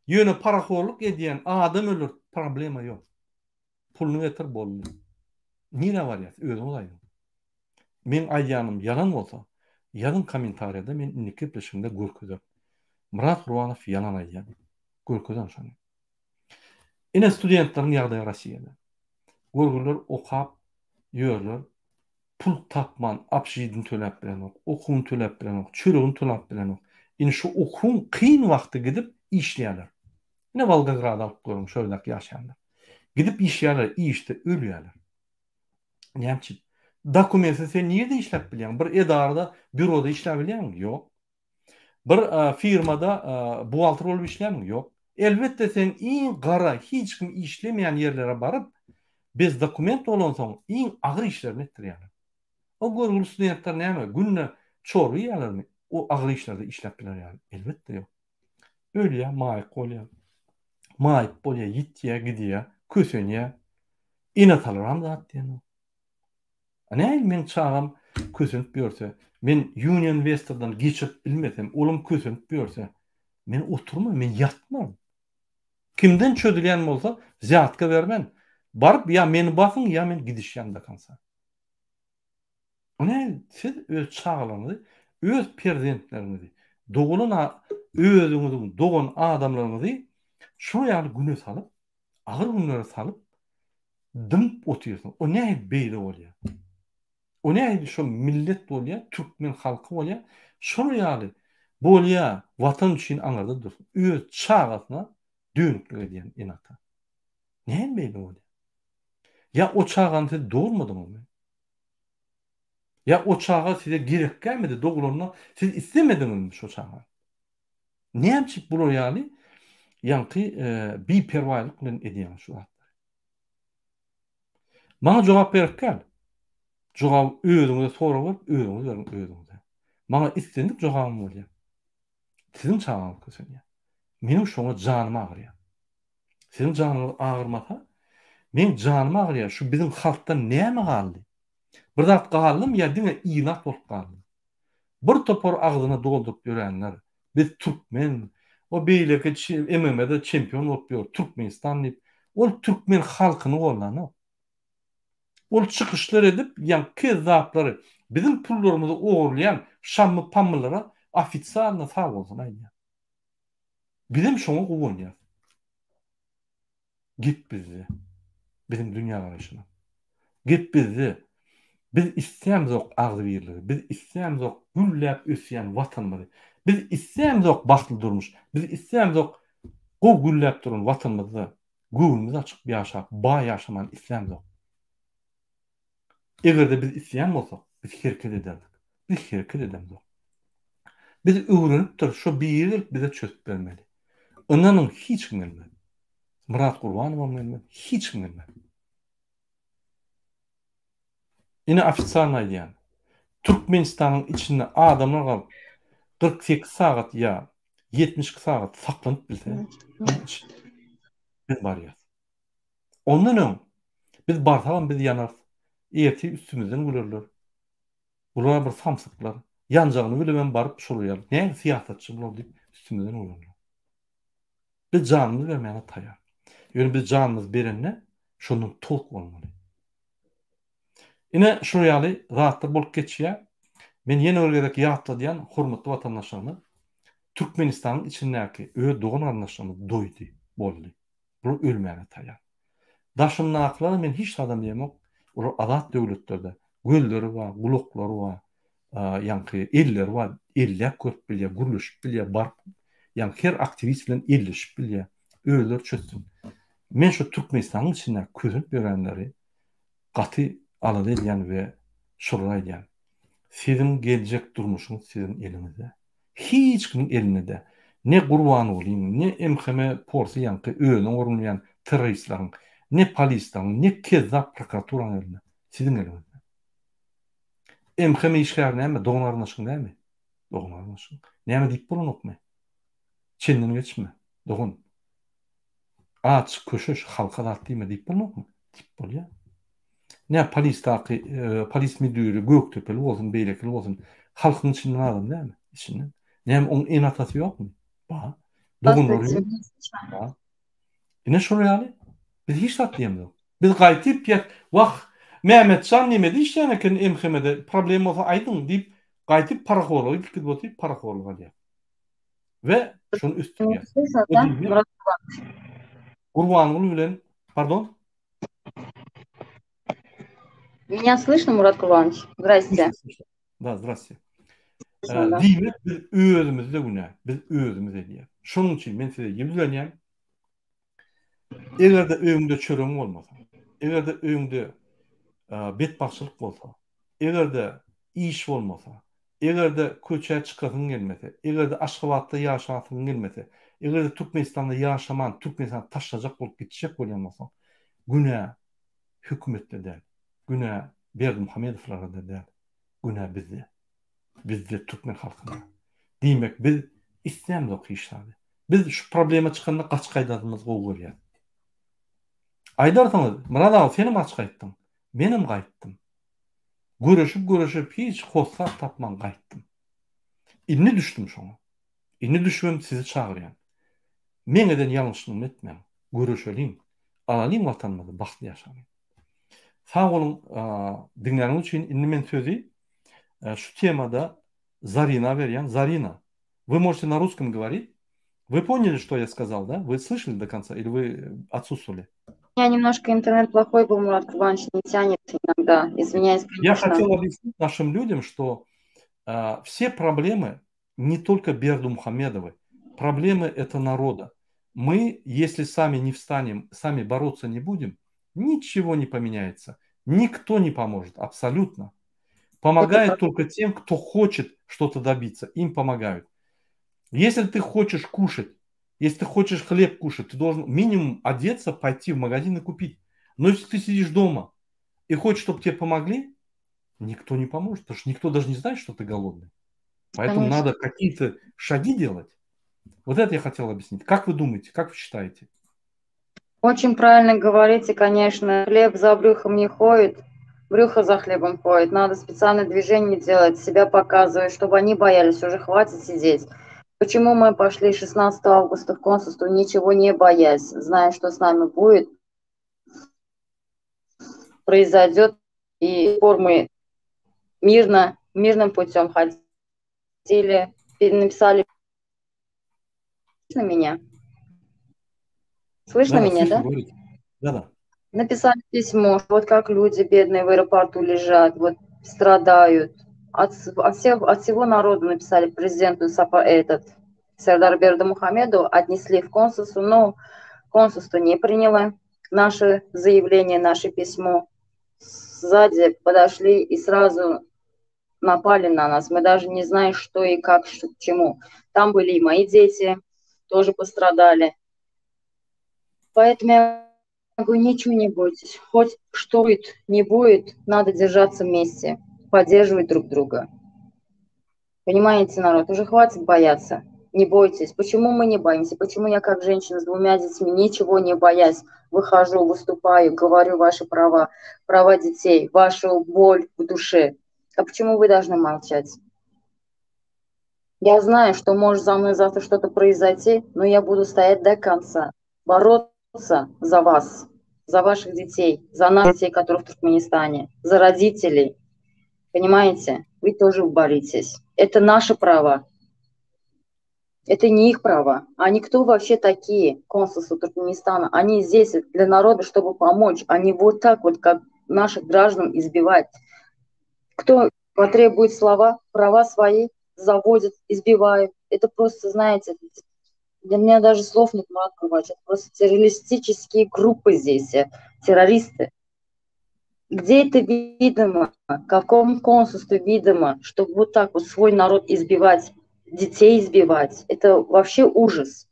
Ýöne parahorluk edýän adam öldürt problema ýok. Puluny getir boldy. Nirä barýas özüňiz aýdyň. Meň aýdýanym ýalan bolsa ýazyň kommentariýada men indiki gepleşigimde görkezerin. Myrat Gurbanow ýalan aýdýar diýip. Görkezerin şony. Ine studentleriň ýagdaýy Rossiýada. Görgüler okap ýörler. Pul tapman obşžitini töläp bilenok, okuwyny töläp bilenok, çöregini tölap bilenok. Indi şu okuwyň kyn wagty gidip işleýärler. Ine Wolgogrady alyp görüň şo ýerdäki ýaşaýanlar. Gidip işleýärler, işde ölýärler. Näme üçin? Dokumentsiz sen nirde işläp bilýäň? Bir edarada, býuroda işläp bilýäňmi? Ýok. Bir firmada buhgalter bolup işlämiň? Ýok. Elbetde sen iň gara, hiç kim işlemeýän ýerlere baryp, bez dokument bolansoň iň agyr işlerini etdirýärler. O görgüli studentler näme, günde çorba iýýärlermi? O agyr işlerde işläp biler ýaly? Elbetde ýok. Ölýär, maýyk bolýar. Maýyp bolýar, ýitýär, gidýär, kösenýär. Ene-atalaram zat diýenok. A nähili meň çagam kösenip ýörse, men Union Westerden geçirip bilmesem, olam kösenip ýörse, men oturman, men ýatman. Kimden çözülýän bolsa, wzýatka bermen. Baryp ýa meni basyň, ýa men gidişýän do konca. O nähili siz öz çagalaryňyzy, öz perzentleriňizi, dogulan özüňiziň dogan adamlaryňyzy şular ýaly güne salyp, agyr günlere salyp dymyp otyrsyň. O nähili beýle bolýar? O nähili şo millet bolýar, türkmen halky bolýar? Şol ýaly bolýar, watan üçin aňyrda dursun. Öz çagasyna dönüklik edýän ene-ata. Näme beýle bolýar? Ýa o çagany siz dogurmadyňyzmy? Ýa o çaga size gerekkämidi dogulanda siz islemediňizmi şo çagany? Näme üçin bular ýaly ýaňky biperwaýlyk bilen edýäňiz şu zatlary? Maňa jogap gerek däl. Jogaby özüňize sorag berip, özüňiz beriň özüňize. Maňa islendik jogabym bolýar. Siziň çagaňyz kösenýär. Meniň şoňa janym agyrýar. Siziň janyňyz agyrmasa, Meň janym agyrýar, şu biziň halkdan näme galdy? Bir zat galdymy ýa diňe ilat bolup galdymy? Bir topar agzyna dolduryp ýörenler, biz türkmen, o beýleki MMA-da çempion bolup ýör, Türkmenistan diýip, ol türkmen halkyny gollanok. Ol çykyşlar edip, ýaňky kezzaplary, biziň pullarymyzy ogurlaýan şammy-pammylara ofisialno sag bolsun aýdýar. Bizem şoňa guwanýas. Gep bizde. Biziň dünýägaraýşymyz. Gep bizde. Biz islämzok agzybirligi. Biz islämzok gülläp ösýän Watanymyzy. Biz islämzok bagtly durmuş. Biz islämzok gowy gülläp duran Watanymyzda göwnümiz açyk ýaşap, baý ýaşamany islämzok. Eger-de biz isleýän bolsak, biz hereket ederdik. Biz hereket edemzok. Biz öwrenipdir, şo biri gelip bize çözüp bermeli. Ynanyň hiç kim gelmez. Myrat Gurbanowam gelmez, hiç kim gelmez. Ine ofisialno aýdýan. Türkmenistanyň içinde adamlar galyp 48 sagat ýa 72 sagat saklanyp bilse, biz barýas. Ondan öň biz barsagam biz ýanarys. Ertir üstümizden gülerler. Bular bir samsyklar. Ýanjagyny bilibem baryp şolar ýaly. Näme syýasatçy bular diýip üstümizden gülerler. Biz janymyzy bermäge taýýar. Ýöne biz janymyzy berende şondan tolk bolmaly. Ine şular ýaly zatlar bolup geçýär. Men ýene bir gezek ýatladýan hormatly watandaşlarymyz, Türkmenistanyň içindäki öz dogan-garyndaşlarymyz doýdy, boldy. Bular ölmäge taýýar. Daşyndakylara men hiç zadam diýemok. Olar azat döwletlerde. Gözleri bar, gulaklary bar, ýaňky elleri bar, elläp görüp bilýär, gürleşip bilýär, baryp ýaňky her aktiwist bilen elleşip bilýär. Özleri çözsün. Men şu Türkmenistanyň içinde kösenip ýörenleri gaty alada edýän we şolara aýdýan. Siziň geljek durmuşyňyz siziň eliňizde. Hiç kimiň elinde däl. Ne Gurbangulyň, ne MHM porsy ýaňky özüne orunlaýan terroristleriň, ne polisleriň, ne kezzap prokuraturanyň elinde. Siziň eliňizde. MHM işgäri näme, dogan-garyndaşyň dälmi? Dogan-garyndaşyň. Näme diýip bolanokmy? Çenden geçme, dogan. Aç, köşeş, halka zat diýme diýip bolmakmy? Diýip bolýar. Nä polisdaky, e, polis müdiri Gökdepeli bolsun, beýlekili bolsun, halkyň içinden adam dälmi? Içinden. Näme oň ene-atasy ýokmy? Bar. Doganlary ýok. Bar. Ine şol ýaly. Biz hiç zat diýemzok. Biz gaýtyp ýa wah, Mehmetjan nemede işleýän eken MHM-de, problem bolsa aýdyň diýip, gaýtyp parahorlyga gidip otyp, parahorlyk alýar. We şony ösdürýär. Gurbanguly bilen, pardon? Меня слышно, Murat Gurbanoviç? Здрасте. Da, zdrasте. Diýmek biz özümizde günä, biz özümiz edýär. Şonuň üçin men size ýüzlenýän. Eger-de öýüňde çöregiň bolmasa, eger-de öýüňde betbagtçylyk bolsa, eger-de iş bolmasa, eger-de köçä çykasyň gelmese, eger-de Aşgabatda ýaşasyň gelmese, eger-de Türkmenistanda ýaşaman, Türkmenistany taşlajak bolup gitjek bolýan bolsaň, günä hökümetde däl, günä Berdimuhamedowlarda däl, günä bizde. Bizde, türkmen halkynda. Diýmek, biz islämzok hiç zady. Biz şu problema çykanda gaçyp gaýdanymyzy gowy görýäs. Aýdarsyňyz, Myrat aga senem gaçyp gaýtdyň. Menem gaýtdym. Göreşip göreşip hiç hossar tapman gaýtdym. Indi düşdüm şoňa. Indi düşübem sizi çagyrýan. Meň eden ýalňyşlygymy etmäň. Göreşeliň. Alalyň watanymyzy, bagtly ýaşalyň. Sag boluň diňläniňiz üçin. Indi men sözi şu temada Zarina berýän. Zarina, вы можете на русском говорить. Вы поняли, что я сказал, да? Вы слышали до конца или вы отсутствовали? У меня немножко интернет плохой был, Мурат Курбанович, не тянет иногда. Извиняюсь, конечно. Я хотел объяснить нашим людям, что э, все проблемы не только Бердумухамедовой. Проблемы это народа. Мы, если сами не встанем, сами бороться не будем, ничего не поменяется. Никто не поможет, абсолютно. Помогает только тем, кто хочет что-то добиться. Им помогают. Если ты хочешь кушать, если ты хочешь хлеб кушать, ты должен минимум одеться, пойти в магазин и купить. Но если ты сидишь дома и хочешь, чтобы тебе помогли, никто не поможет, потому что никто даже не знает, что ты голодный. Поэтому Конечно. надо какие-то шаги делать. Вот это я хотел объяснить. Как вы думаете, как вы считаете? Очень правильно говорите, конечно. Хлеб за брюхом не ходит, брюхо за хлебом ходит. Надо специально движение делать, себя показывать, чтобы они боялись. Уже хватит сидеть. Почему мы пошли 16 августа в консульство, ничего не боясь, зная, что с нами будет, произойдет, и пор мы мирно, мирным путем ходили, написали на меня. Слышно Да, меня, слышно, да? говорите. Да, да. Написали письмо, вот как люди бедные в аэропорту лежат, вот страдают. От, от, всех, от всего народа написали президенту Сапа этот, Сердар Бердымухамедову, отнесли в консульство, но консульство не приняло наше заявление, наше письмо. Сзади подошли и сразу напали на нас. Мы даже не знаем, что и как, что к чему. Там были и мои дети, тоже пострадали. Поэтому я говорю, ничего не бойтесь. Хоть что будет, не будет, надо держаться вместе, поддерживать друг друга. Понимаете, народ, уже хватит бояться. Не бойтесь. Почему мы не боимся? Почему я, как женщина с двумя детьми, ничего не боясь, выхожу, выступаю, говорю ваши права, права детей, вашу боль в душе? А почему вы должны молчать? Я знаю, что может за мной завтра что-то произойти, но я буду стоять до конца, бороться за вас, за ваших детей, за наших детей, которые в Туркменистане, за родителей. Понимаете? Вы тоже боритесь. Это наше право. Это не их право. Они кто вообще такие, консульство Туркменистана? Они здесь для народа, чтобы помочь, а не вот так вот, как наших граждан избивать. Кто потребует слова, права свои, заводят, избивают. Это просто, знаете, для меня даже слов нет, Марат Курбанович. Это просто террористические группы здесь, террористы. Где это видимо, в каком консульстве видимо, чтобы вот так вот свой народ избивать, детей избивать? Это вообще ужас.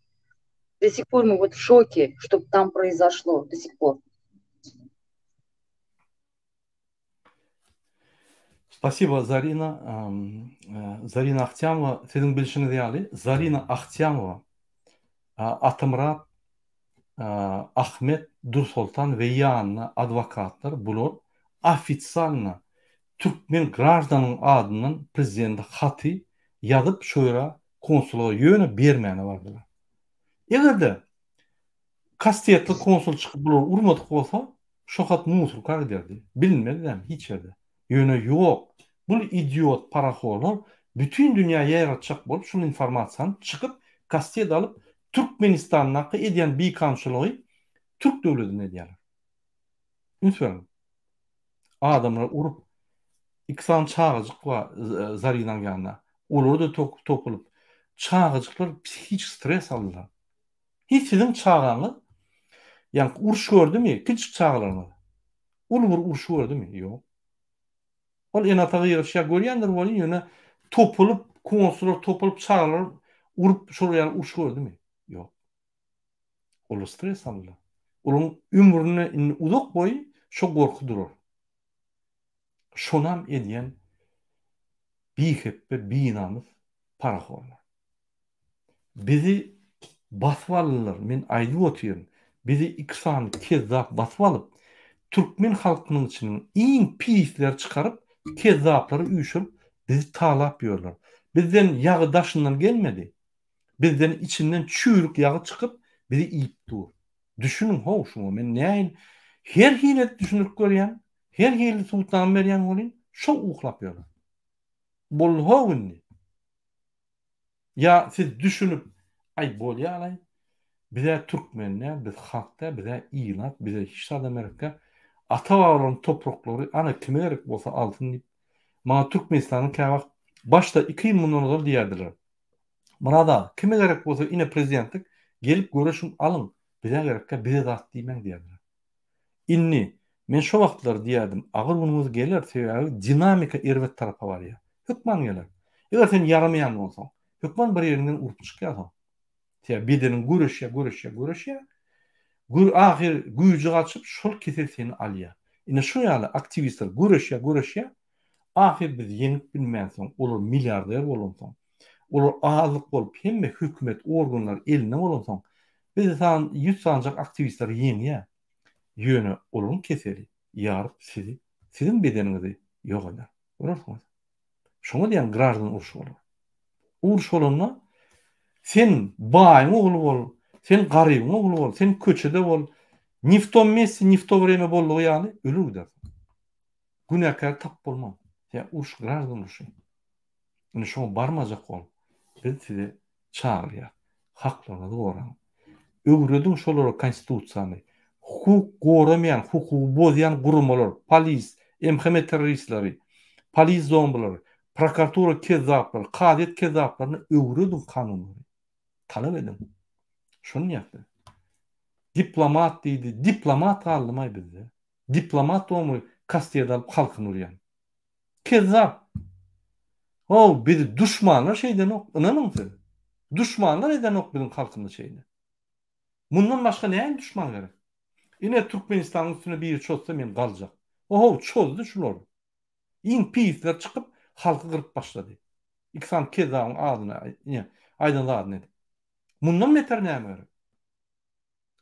До сих пор мы вот в шоке, что там произошло, до сих пор. Спасибо, Зарина. Зарина Ахтямова, siziň bilşiňiz ýaly, Zarina Ahtiamowa, Atamyrat, Ahmet, Dursoltan we ýanyna adwokatlar bular ofitsialno türkmen graždanyň adyndan prezidente haty ýazyp şo ýere konsulyga ýöne bermäne bardylar. Eger-de kastetli konsul çykyp bulary urmadyk bolsa, şo hat musurka giderdi. Bilinmezdi hiç ýerde. Ýöne ýok, bul idiot parahorlar bütin dünýä ýaýratjak bolup şul informasiýany çykyp kastet alyp Türkmenistandaky edýän bikanunçylygy türk döwledinde edýärler. Üns beriň. Adamlar urup iki sany çagajyk bar Zarinaň ýanynda. Olary-da topulyp çagajyklar psihiki stres aldylar. Hiç siziň çagaňyz ýaňky uruş gördümi? Kiçijik çagalaryňyz. Uly bir uruş gördümi? Ýok. Ol ene-ata gygyryşýar görýändir welin ýöne topulyp, konsullar topulyp çagalary urup şol ýaly uruş gördümi? Ýok. Olar stres aldylar. Olaryň ömründe indi uzak boýy şo gorky durar. Şonam edýän bihepbe, binamys parahorlar. Bizi basyp aldylar, men aýdyp otyryn, bizi iki sany kezzap basyp alyp, türkmen halkynyň içinden iň pisleri çykaryp, kezzaplary üýşürip, bizi talap ýörler. Bizden ýagy daşyndan gelmedi. Bizden içinden çüýrük ýagy çykyp, bizi iýip dur. Düşüniň how şuňa, men nähili her hili edip düşündirip görýän, her hili subutnama berýän welin, şo uklap ýörler. Boldy how indi. Ýa siz düşünip, aý bolýalaý, bizä türkmen däl, biz halk däl, bizä ilat, bize hiç zadam gerek däl, ata-babalaryň topraklary ana kime gerek bolsa alsyn diýip, maňa Türkmenistanyň käwagt başda iki ýyl mundan ozal diýerdiler. Myrat aga, kime gerek bolsa ine prezidentlik, gelip göreşiň alyň, bize gerek däl, bize zat diýmäň diýerdiler. Indi, men şo wagtlar diýerdim, agyr günüňiz geler, sebäbi dinamika erbet tarapa barýar. Hökman geler. Eger sen ýaramaýan bolsaň, hökman bir ýeriňden urup çykýarsyň. Sebäbi bedeniň göreşýär, göreşýär, göreşýär. Gür ahyr güýji gaçyp, şol kesel seni alýar. Ine şu ýaly aktiwistler göreşýär, göreşýär. Ahyr biz ýeňip bilmänsoň, olar milliarder bolansoň, olar azlyk bolup, hemme hökümet organlary elinde bolansoň, Bizi san ýüz sanjak aktiwistler ýeňýär. Ýöne olaryň keseli ýaryp sizi, siziň bedeniňizi ýok eder. Görersiňiz. Şoňa diýýän graždan urşy bolar. Uruş bolanda sen baýyň ogly bol, sen garybyň ogly bol, sen köçede bol, ne w tom mesti, ne w to wremya boldugy ýaly ölür gidersiň. Günäkär tap bolmaz. Sebäbi uruş graždan urşy. Indi şoňa barmajak bol. Biz sizi çagyrýas. Haklaryňyzy goraň. Öwrediň şolara konstitusiýany. Hukuk goramaýan, hukugy bozýan guramalar, polis, MHM terroristleri, polis zombilary, prokuratura kezzaplary, kazyýet kezzaplaryna öwrediň kanunlary. Talap ediň. Şony diýýäs biz. Diplomat diýdi. Diplomat galdymaý bizde. Diplomat domy kastet alyp halkyny urýan. Kezzap. How bizi duşmanlar şeýdenok ynanyň siz. Duşmanlar edenok biziň halkymyzy şeýle. Mundan başga näme duşman gerek. Ine Türkmenistanyň üstüne biri çozsa men galjak. Ohow çozdy şular. Iň pisler çykyp halky gyryp başlady. Iki sany kezzabyň adyna ine aýdan zadyny edip. Mundan beter näme gerek.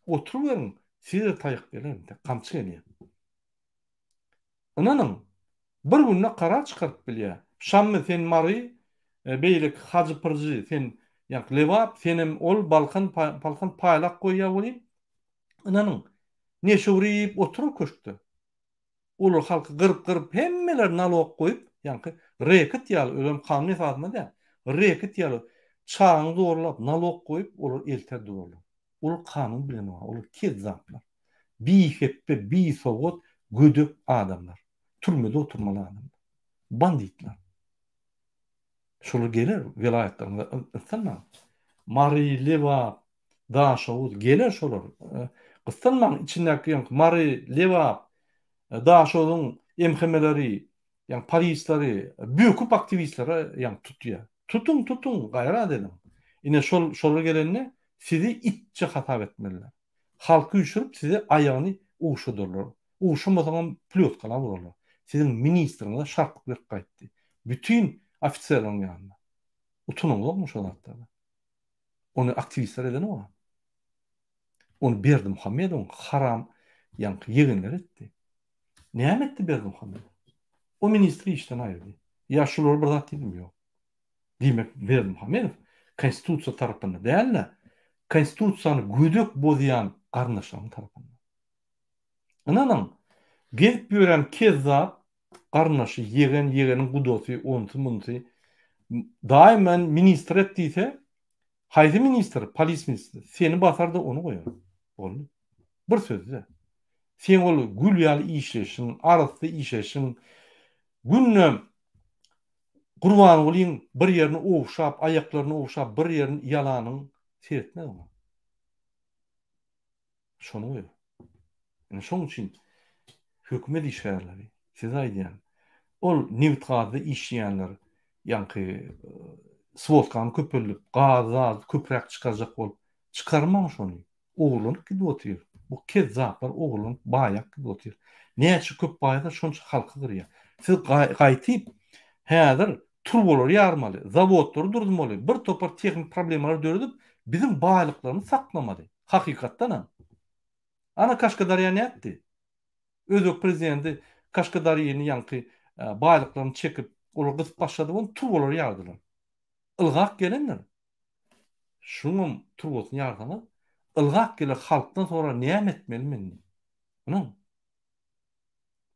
Oturyberiň size taýak geler entek gamçy gelýär. Ynanyň, bir günde karar çykaryp bilýär. Şammy sen Mary, beýleki Hajy Pyrjy sen ýaňky Lebap, senem ol Balkan Palkan paýlap goýýar welin, ynanyň, neşe uryp oturar köşkde. Olar halky gyryp-gyryp hemmeler nalog goýup, ýaňky reket ýaly, özem kanun esasynda däl, reket ýaly çagaňy zorlap nalog goýup olar elter durarlar. Olar kanun bilenok, olar kezzaplar. Bihepbe, bisowat, gödek adamlar. Türmede oturmaly adamlar. Banditler. Şolar geler welaýatlaryňyza gyssanmaň. Mary, Lebap, Daşoguz geler şolar. Gyssanmaň içindäki ýaňky Mary, Lebap, Daşoguzyň MHM-leri, ýaňky polisleri böküp aktiwistlere ýaňky tutýar. Tutuň, tutuň, gaýrat ediň. Ine şol şolar gelende sizi itçe hasap etmeliler. Halky üýşürip size aýagyny ugşadyrlar. Ugşamasaňam plýotkalap urarlar. Siziň ministriňize şarpyk berip gaýtdy. Bütin ofiserleriň ýanynda. Utanyňyzokmy şo zatlardan? Ony aktiwistler edenok-a. Ony Berdimuhamedowyň haram ýaňky ýegenleri etdi. Näme etdi Berdimuhamedow? O ministri işden aýyrdy. Ýa şulara bir zat diýdimi? Ýok. Diýmek, Berdimuhamedow konstitusiýa tarapynda däl-de, konstitusiýany gödek bozýan garyndaşlaryň tarapynda. Ynanyň, gezip ýören kezzap garyndaşy, ýegen, ýegeniň gudasy, onsy-munsy, daýym men ministr et diýse, haýsy ministr, polis ministri, seni basar-da ony goýar. Boldy. Bir sözde. Seň ol gül ýaly işleýşiň, arassa işleýşiň, günde Gurbangulyň bir ýerini ogşap, aýaklaryny ogşap, bir ýerini ýalanyň seretmez oňa. Şony goýar. Ine şoň üçin hökümet işgärleri, size aýdýan, ol nebit-gazda işleýänler, ýaňky swodkany köpeldip, gaz zat köpräk çykarjak bolup, çykarmaň şony. Ogurlanyp gidip otyr. Bu kezzaplar ogurlanyp baýap gidip otyr. Näçe köp baýasa şonça halky gyrýar. Siz gaýtyp häzir turbalary ýarmaly, zawodlary durdurmaly, bir topar tehniki problemalary döredip biziň baýlyklarymyzy saklamaly. Hakykatdanam. Ana Kaşgadarýa nätdi? Özbek prezidenti Kaşgadarýany ýaňky baýlyklaryny çekip, olar gysyp başlady boldy, turbalary ýardylar. Ylgap gelendir. Şuňam turbasyny ýarsaňyz, ylgap geler halkdan sorar näme etmeli men diýip. Ynha.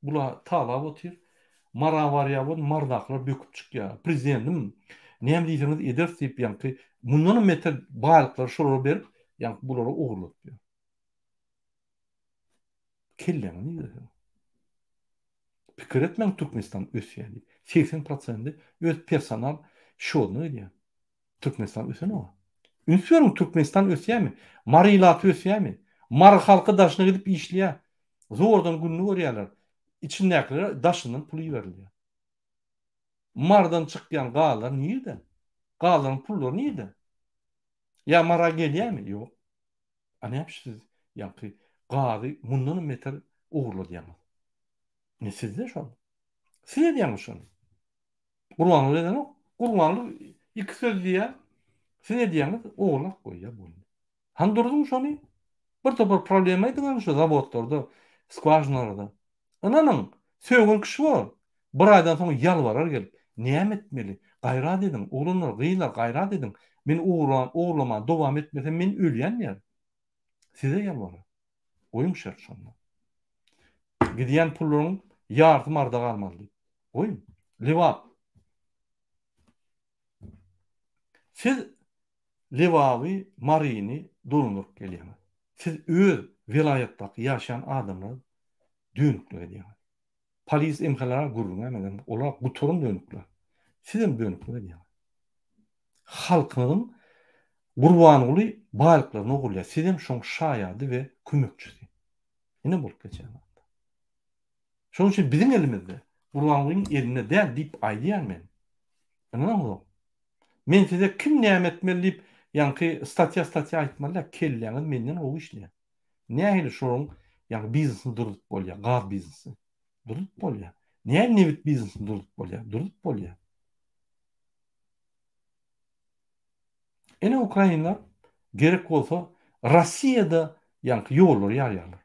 Bula talap otyr. Mara barýar bol, Mardakylar böküp çykýar. Prezidentim näme diýseňiz ederis diýip ýaňky mundanam beter baýlyklary şolara berip, ýaňky bulara ogurladyp ýör. Kelläňi nirde seň? Pikir etmäň Türkmenistan ösýär diýip. 80 prosendi öz personal şodyna gidýär. Türkmenistan ösenok. Üns beriň Türkmenistan ösýärmi? Mary ilaty ösýärmi? Mary halky daşyna gidip işleýär. Zordan gününi görýärler. Içindäkilere daşyndan pul iberilýär. Marydan çykýan gazlar nirde? Gazlaryň pullary nirde? Ýa Mara gelýärmi? Ýok. A näme üçin siz ýaňky gazy mundanam beter ogurladýaňyz? Ine sizde şol. Siz edýäňiz şony. Gurbanguly edenok. Gurbanguly iki söz diýýär. Siz edýäňiz, ogurlap goýýar boldy. Hany durzuň şony? Bir topar problema ediň şu zawodlarda, skwažinalarda. Ynanyň, sögen kişi bor. Bir aýdan soň ýalbarar gelip, näme etmeli? Gaýrat ediň, oglanlar, gyzlar, gaýrat ediň. Men ogurlamany dowam etmesem, men ölýän diýer. Size ýalbarar. Goýuň şert şonda. Gidýän pullaryň ýarysy Maryda galmaly diýip. Goýuň. Lebap. Siz Lebaby, Maryny dolandyryp gelýäňiz. Siz öz welaýatdaky ýaşaýan adamlara dönüklik edýäňiz. Polis MHL-a gürrüňem edemok. Olar gutaran dönükler. Sizem dönüklik edýäňiz. Halkyňyzyň Gurbanguly baýlyklaryny ogurlaýar. Sizem şoň şaýady we kömekçisi. Ine bolup geçýän zatlar. Şonuň üçin biziň elimizde, Gurbangulyň elinde däl diýip aýdýan men. Ynanaňyzok. Men size kim näme etmeli diýip, ýaňky statýa-statýa aýtmaly däl, kelläňiz menden gowy işleýär. Nähili şolaryň ýaňky biznesini durzup bolýar, gaz biznesini? Durzup bolýar. Nähili nebit biznesini durzup bolýar? Durzup bolýar. Ine ukrainler gerek bolsa Rossiýada ýaňky ýollary ýarýarlar.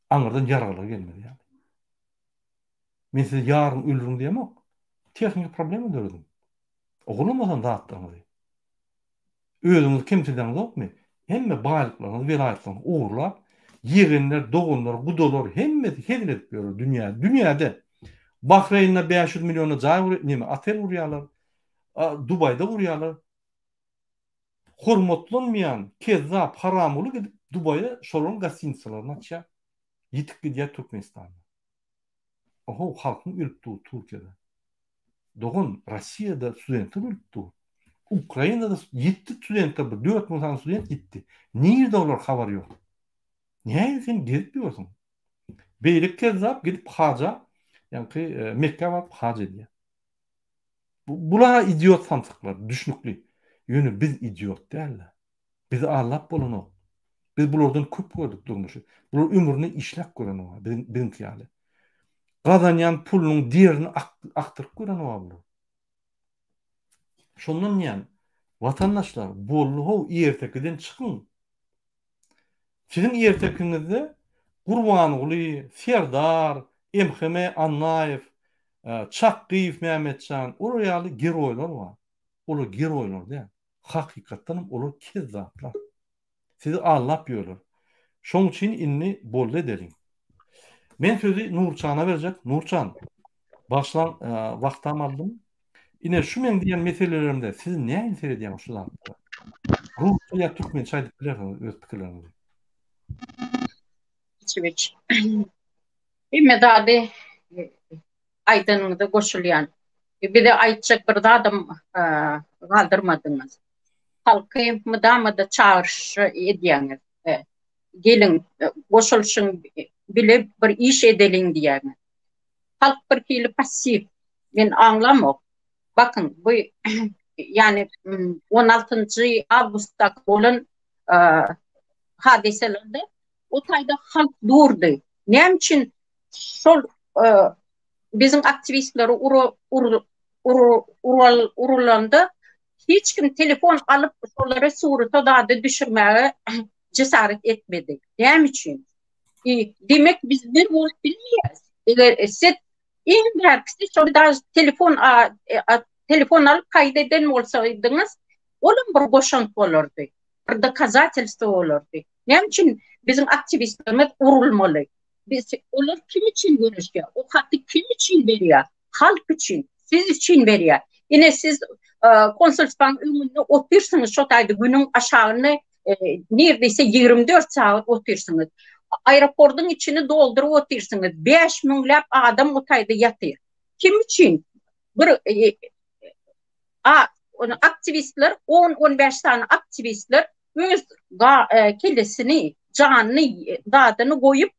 Aňyrdan ýaraglar gelmez ýaly. Men size ýaryn öldüriň diýemok. Tehniki problema dörediň. Ogurlamasaň zatlaryňyzy. Özüňizi kemsideňizokmy? Hemme baýlyklaryňyzy, welaýatlaryňyzy ogurlap, ýegenler, doganlar, gudalar hemmesi hezil edip ýörler dünýä, dünýäde. Bahreýnde 500 milliona jaý gurýar, neme, otel gurýarlar. Dubaýda gurýarlar. Hormatlanmaýan kezzap haramguly gidip Dubaýa şolaryň gostinitsalaryny açýar. Ýitip gidýär Türkmenistanda. Ohow halkyň ölüp dur Türkiýede. Dogan Rossiýada studentler ölüp dur. Ukrainada ýitdi studentler bir 4000 sany student ýitdi. Nirde olar habar ýok. Näme sen gezip ýörsüň? Beýleki kezzap gidip haja, ýaňky e, Mekgä baryp haj edýär. Bular idiot samsyklar, düşnükli. Ýöne biz idiot däl-de. Bizi aldap bolanok. Biz bulardan köp gördük durmuşy. Bular ömrüne işläp görenok, biziň biziňki ýaly. Gazanýan pulunyň derini akdyryp görenok bular. Şondan diýýän, watandaşlar, boldy how, ertekiden çykyň. Siziň ertekiňizde Gurbanguly, Serdar, MHM Annaýew, Çakgyýew Mämmetjan, olar ýaly geroýlar bar. Olar geroýlar däl. Hakykatdan hem olar kezzaplar. Sizi aldap ýörler. Şoň üçin indi boldy edeliň. Men sözi Nurçana berjek. Nurçan, bagyşlaň, wagtam aldym. Ine şu meň diýen meselelerimde siz nähili seredýäňiz şu zatlara? Rusça ýa türkmençe aýdyp bilersiňiz öz pikirleriňizi. Içibiç. Hemme zady aýdanyňyza goşulýan. Bize aýtjak bir zadam galdyrmadyňyz. Halky mydama-da çagyryş edýäňiz. Geliň, goşulyşyň, bile bir iş edeliň diýýäňiz. Halk bir hili passiw. Men aňlamok. Bakyň, bu ýani 16-njy awgustda bolan hadysalarda o taýda halk durdy. Näme üçin şol biziň aktiwistleri urulanda hiç kim telefon alyp şolary surata zady düşürmäge cesaret etmedi. Näme üçin? Demek biz bir bolup bilmeýäris. Eger siz iň bärkisi şol daž telefon telefon alyp kaýt eden bolsaýdyňyz, olam bir goşant bolardy. Bir dokazatelstwo bolardy. Näme üçin biziň aktiwistlerimiz urulmaly? Biz olar kim üçin göreşýär? O haty kim üçin berýär? Halk üçin, siz üçin berýär. Ine siz konsulstwanyň öňünde otyrsyňyz şo taýda günüň aşagynda nirdese 24 sagat otyrsyňyz. Aeroportyň içini dolduryp otyrsyňyz. 5 müňläp adam o taýda ýatyr. Kim üçin? Bir a aktiwistler 10-15 sany aktiwistler öz kellesini, janyny, zadyny goýup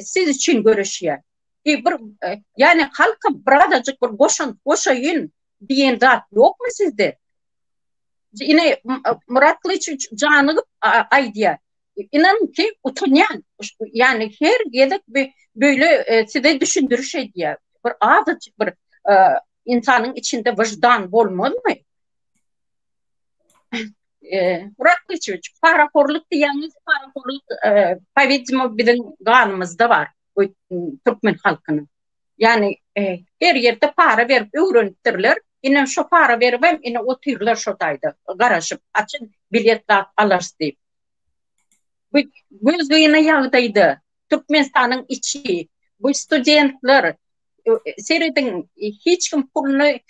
siz üçin göreşýär. E, bir ýani halka birazajyk bir goşant goşaýyn diýen zat ýokmy sizde? Ine Murat Gylyçowiç janygyp aýdýar. Inanyň ki utanýan. Ýani her gezek böyle e, size düşündiriş edýär. Bir azajyk bir e, insanyň içinde wyždan bolmazmy? Murat Gylyçowiç, parahorluk diýýäňiz, parahorluk, po-widimo, biziň ganymyzda bar, bu türkmen halkynyň. Ýagny her ýerde para berip öwrenipdirler. Ine şo para beribem ine otyrlar şo taýda garaşyp, haçan bilet zat alarys diýip. Bu gözgyny ýagdaýda Türkmenistanyň içi, bu studentler serediň hiç kim puluny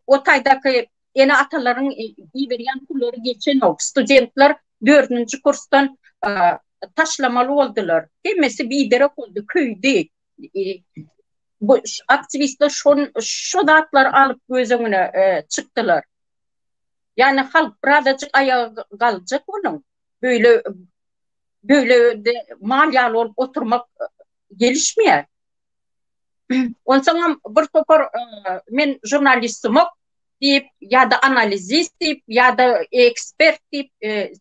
o taýdaky ene-atalaryň iberýän pullary geçenok. Studentler dördünji kursdan taşlamaly boldular. Hemmesi biderek boldy, köýdi. Bu aktiwistler şon şo zatlary alyp göz öňüne çykdylar. Ýagny halk birazajyk aýaga galjak boluň. Beýle beýle mal ýaly bolup oturmak gelişmeýär. Onsoňam bir topar men žurnalistimok diýip ýa-da analizist diýip ýa-da ekspert diýip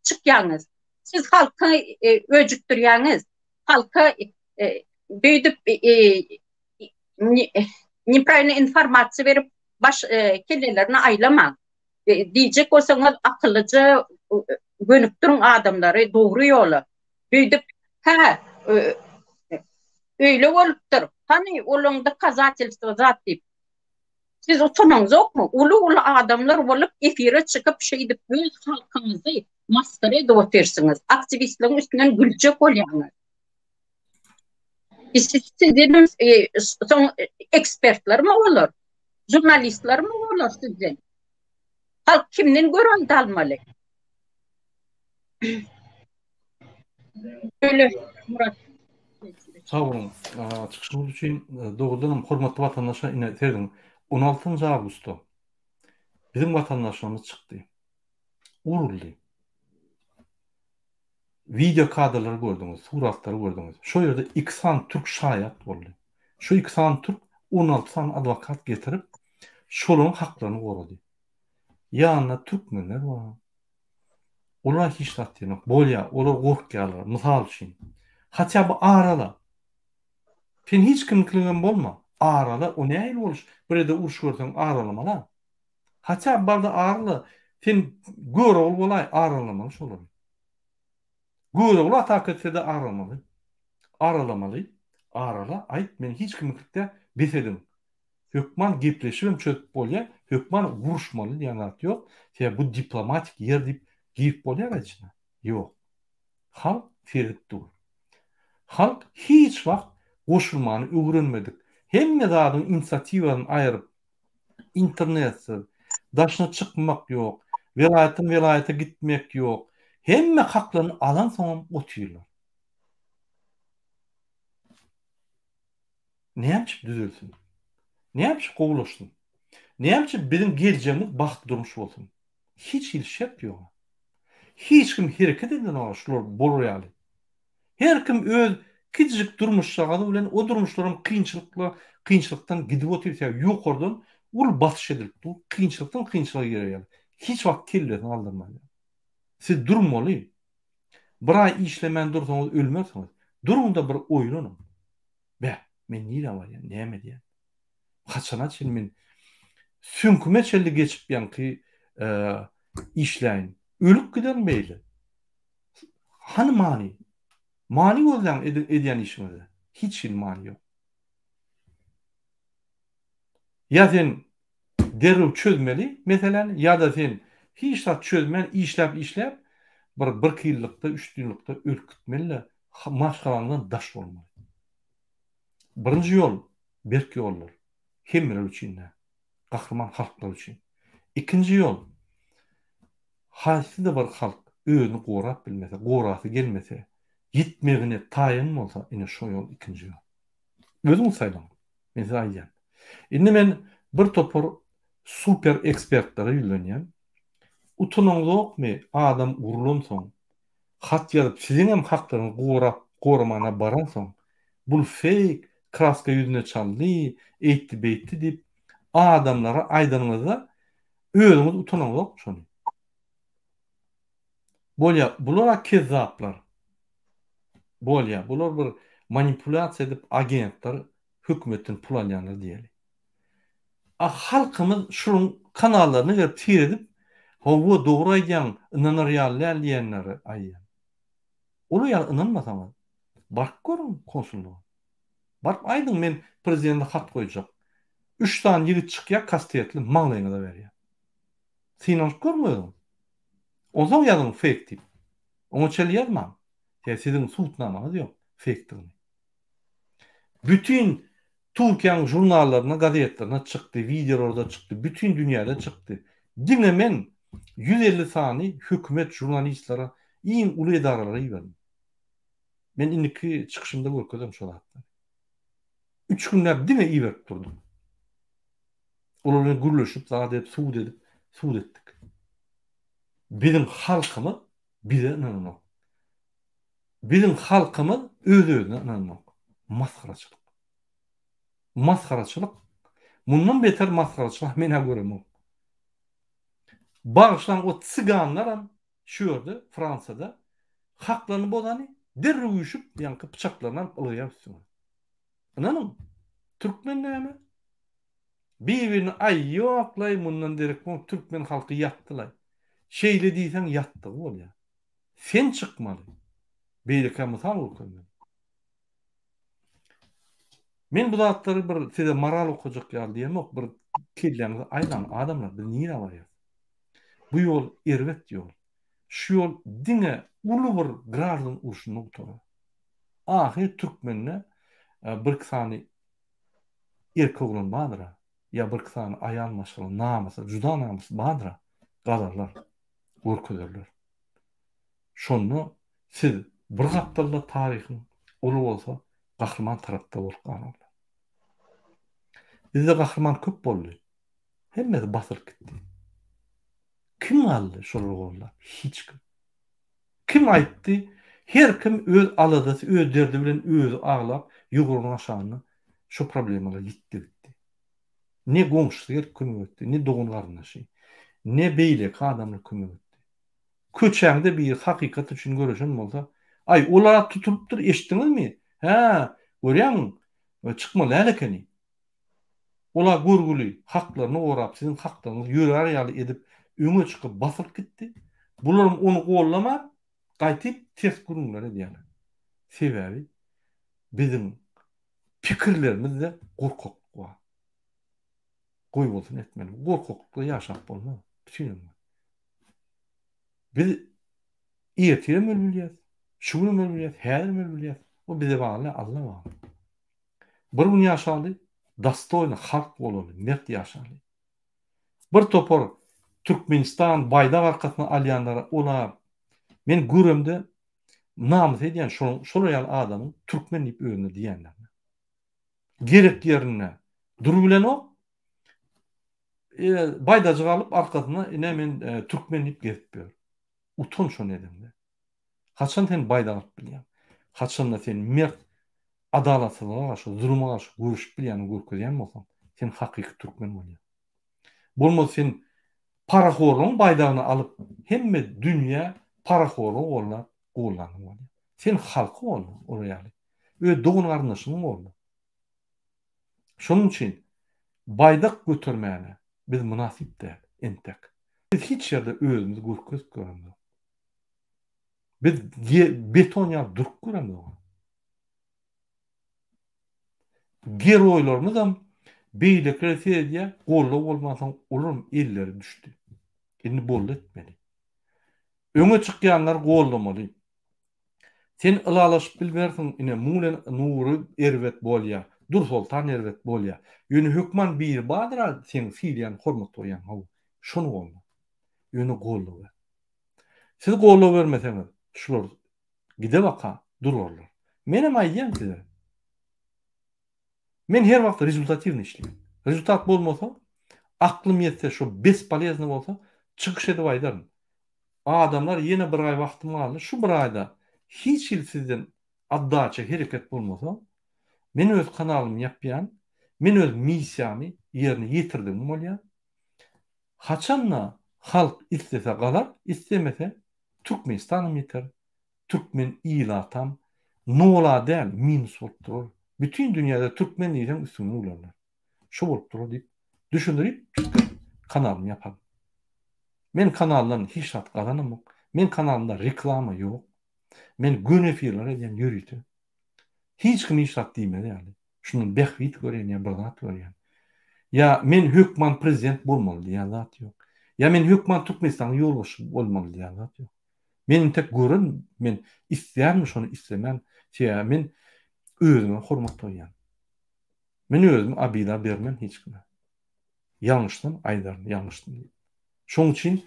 çykýaňyz. Siz halky öjükdirýäňiz. Halka beýdip nepravilnyý informasiýa berip baş kellelerini aýlamaň. Diýjek bolsaňyz akyllyja gönükdiriň adamlary dogry ýola. Beýdip hä öýle bolupdyr. Hany olaň dokazatelstwo zat diýip. Siz utanaňzokmy? Uly-uly adamlar bolup efire çykyp şeýdip öz halkyňyzy masgara edip otyrsyňyz. Aktiwistleriň üstünden güljek bolýaňyz. Sizdenem soň ekspertlermi olar? Žurnalistlermi olar sizden? Halk kimden görelde almaly? Öyle Murat. Sag boluň. Çykyşyňyz üçin dogrudan hem hormatly watandaşlar ine serediň. 16-njy awgustda biziň watandaşlarymyz çykdy. Uruldy. Wideo kadrlary gördüňiz, suratlary gördüňiz. Şo ýerde iki sany türk şaýat boldy. Şo iki sany türk 16 sany adwokat getirip, şolaryň haklaryny gorady. Ýanynda türkmenler bar. Olar hiç zat diýenok. Bolýar, olar gorkýarlar. Mysal üçin, haçan bu arala. Sen hiç kimlikligem bolma. Arala, o nähili boluş? Bir ýerde uruş görseň aralamaly-a. Haçan barda arala, sen Görogly bolaý, aralamaly şolary. Görogly ataka etse-de aralamaly. Aralamaly. Arala, aýt, men hiç kimlikde bes ediň. Hökman gepleşibem çözüp bolýar, hökman uruşmaly diýen zat ýok. Sebäbi bu diplomatik ýer diýip girip bolýar içine. Ýok. Halk seredip dur. Halk hiç wagt goşulmany öwrenmedik. Hemme zadyň inisiatiwasyny aýryp, internetsiz, daşyna çykmak ýok, welaýatdan welaýata gitmek ýok. Hemme haklaryny alansoňam otyrlar. Näme üçin düzelsin? Näme üçin gowulaşsyn? Näme üçin biziň geljegimiz bagtly durmuş bolsun? Hiç hili şert ýok. Hiç kim hereket edenok şular bolar ýaly. Her kim öz kiçijik durmuşjagazy bilen o durmuşlaram kynçylykla kynçylykdan gidip otyr sebäbi ýokardan uly basyş edilip dur kynçylykdan kynçylyga girer ýaly. Hiç wagt kellesini galdyrman. Siz durmaly. Bir aý işlemän dursaňyz ölmersiňiz. Duruňda bir oýlanyň. Beh, men nirä barýan, näme edýän? Haçana çenli men süňküme çenli geçip ýaňky işläýin. Ölüp giderin beýle. Hany many? Many gözläň edýän işiňizde. Hiç hili many ýok. Ýa sen derrew çözmeli meseläni, ýa-da sen hiç zat çözmän işläp-işläp bir birki ýyllykda, üç ýyllykda ölüp gitmeli-de, maşgalaňdan daş bolmaly. Birinji ýol berk ýoldur. Hemmeler üçin däl. Gahryman halklar üçin. Ikinji ýol haýsy-da bir halk özüni gorap bilmese, gorasy gelmese, ýitmegine taýyn bolsa, ine şo ýol ikinji ýol. Özüňiz saýlaň. Men size aýdýan. Indi men bir topar super ekspertlere ýüzlenýän. Utanaňzokmy adam urlansoň, hat ýazyp siziňem haklaryňyzy gorap goramana baransoň, bul feýk, kraska ýüzüne çaldy, eýtdi beýtdi diýip adamlara aýdanyňyzda özüňiz utanaňzokmy şony? Bolýa, bular-a kezzaplar. Bolýa, bular bir manipulýasiýa edip agentler hökümetden pul alýanlar diýeli. A halkymyz şularyň kanallaryna gelip seredip, Hawa, dogry aýdýaň, ynanar ýaly däl diýenlere aýdýan. Olar ýaly ynanmasaňyz, baryp görüň konsullyga. Baryp aýdyň men prezidente hat goýjak. Üç sany ýigit çykýar kastetli maňlaýyňyza berýär. Synanyşyp görüň özüňiz. Onsoň ýazyň fake diýip. Oňa çenli ýazmaň. Sebäbi siziň subutnamaňyz ýok fakedigini. Bütin Türkiýäniň žurnallarynda, gazetlerinde çykdy, wideolarda çykdy, bütin dünýäde çykdy. Diňe men 150 sany hökümet žurnalistlere, iň uly edaralara iberdim. Men indiki çykyşymda görkezerin şo zatlary. Üç günläp diňe iberip durdum. Olar bilen gürleşip, zat edip, subut edip, subut etdik. Biziň halkymyz bize ynananok. Biziň halkymyz öz-özüne ynananok. Masgaraçylyk. Masgaraçylyk. Mundan beter masgaraçylyk men-ä göremok. Bagyşlaň o tsyganlaram şu ýerde Fransiýada haklaryny bozany derrew üýşüp ýaňky pyçaklaryny alyp ylgaýar üstüňe. Ynanyň. Türkmen näme? Bir-birini aý ýoklaý mundan derek bol türkmen halky ýatdylaý. Şeýle diýseň ýatdygy bolýar. Sen çykmaly. Beýlekä mysal görkezmeli. Men bu zatlary bir size moral okajak ýaly diýemok, bir kelläňizi aýlaň adamlar biz nirä barýas? Bu ýol erbet ýol. Şu ýol diňe uly bir graždan urşunda gutarar. Ahyr türkmende birki sany erkek oglan bardyr-a, ýa birki sany aýal maşgala namysy, juda namysy bardyr-a, galarlar, görkezerler. Şonda siz bir gapdalda taryhyň, olar bolsa gahryman tarapda bolup galarlar. Bizde gahryman köp boldy. Hemmesi basylyp gitdi. Kim galdy şolary goldap? Hiç kim. Kim aýtdy? Her kim öz aladasy, öz derdi bilen özi aglap, ýumrugynyň aşagynda şo problemalar ýitdi gitdi. Ne goňşusy gelip kömek etdi, ne dogan-garyndaşy, ne beýleki adamlar kömek etdi. Köçäňde biri hakykat üçin göreşen bolsa, Aý, ol-a tutulypdyr, eşitdiňizmi? Hä, görýämiň, çykmaly däl ekeni. Ol-a görgüli, haklaryny gorap, siziň haklaryňyz ýörär ýaly edip, öňe çykyp basylyp gitdi. Bularam ony gollaman, gaýtyp ters gürrüňler edýärler. Sebäbi biziň pikirlerimizde gorkaklyk bar. Goýbolsun etmeli. Bu gorkaklykda ýaşap bolmaz. Bütin ömür. Biz ertirem ölüp bilýäs, şu günem ölüp bilýäs, häzirem ölüp bilýäs. O bize bagly, Alla bagly. Bir gün ýaşaly, dostoýny halk bolaly, mert ýaşaly. Bir topar Türkmenistan baýdak arkasyna alýanlara ola men göremde namys edýän şonuň şolar ýaly adamyň türkmen diýip özüne diýenlerine. Gerek ýerinde durubilenok. E, baýdajyk alyp arkasyna ine men e, türkmen diýip gezip ýör. Utan şony edeňde. Haçan sen baýdak alyp bilýäň? Haçanda sen mert adalatsyzlyga garşy, zuluma garşy göreşip bilýäniňi görkezýän bolsaň, sen hakyky türkmen bolýaň. Bolmasa sen parahorlygyň baýdagyny alyp, hemme dünýä parahorlygy goldap, goldanyň bolýar. Sen halky golda, olar ýaly. Öz dogan-garyndaşyňy golda. Şonuň üçin baýdak götermäne biz mynasyp däl entek. Biz hiç ýerde özümizi görkezip göremzok. Biz beton ýaly durup göremzok. Geroýlarymyzam beýlekilere seredýär, goldaw bolmansoň olaram elleri düşdi. Indi boldy etmeli. Öňe çykýanlary goldamaly. Sen ylalaşyp bilmersiň ine muň bilen Nury erbet bolýa, Dursoltan erbet bolýa. Ýöne hökman biri bardyr-a seň sylaýan hormat goýýan hawa. Şony golda. Ýöne goldaw ber. Siz goldaw bermeseňiz şular gide baka durarlar. Menem aýdýan size. Men her wagt rezultatiwny işleýän. Rezultat bolmasa, aklym ýetse şo bespolezny bolsa çykyş edip aýdaryn. Adamlar ýene bir aý wagtym galdy, şu bir aýda hiç hili sizden otdaça hereket bolmasa, men öz kanalymy ýapýan, men öz missiýamy ýerine ýetirdigim bolýar. Haçanda halk islese galar, islemese Türkmenistanam ýeter, türkmen ilatam nola däl minus bolup durar. Bütin dünýäde türkmen diýseň üstüňden gülerler. Şu bolup durar diýip düşündirip kanalymy ýaparyn. Men kanaldan hiç zat gazanamok. Men kanalymda reklama ýok. Men göni efirler edýän ýörite. Hiç kim hiç zat diýmez ýaly. Şundan bähbit görýän ýa bir zat görýän. Ýa men hökman prezident bolmaly diýen zat ýok. Ýa men hökman Türkmenistanyň ýolbaşçy bolmaly diýen zat ýok. Men entek gören men isleýänmi şony islemän sebäbi men özüme hormat goýýan. Men özümi obida bermen hiç kime. Ýalňyşsam aýdaryn ýalňyşdym diýip. Şoň üçin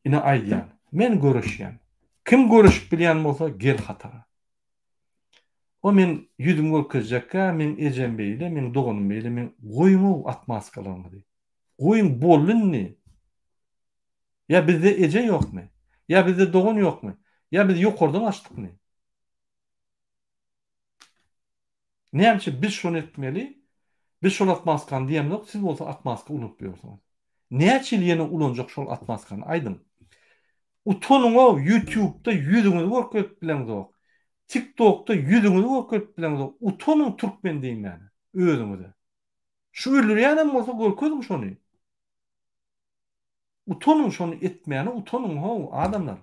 ine aýdýan. Men göreşýän. Kim göreşip bilýän bolsa gel hatara. O men ýüzümi görkezjekkä meň ejem beýle, meň doganym beýle, men goýuň-ow otmaskalaryňyzy. Goýuň boldy indi. Ýa bizde eje ýokmy? Ýa bizde dogan ýokmy? Ýa biz ýokardan açdykmy? Näme üçin biz şony etmeli? Biz şol otmaskany diýemzok, siz bolsa otmaska ulanyp ýörsüňiz. Näçe ýyl ýene ulanjak şol otmaskany aýdyň. Utanyňow ýutubda ýüzüňizi görkezip bileňzok. Tiktokda ýüzüňizi görkezip bileňzok. Utanyň türkmen diýmäne özüňize. Şu öldürýänem bolsa görkeziň şony. Utanyň şony etmäne utanyň how adamlar.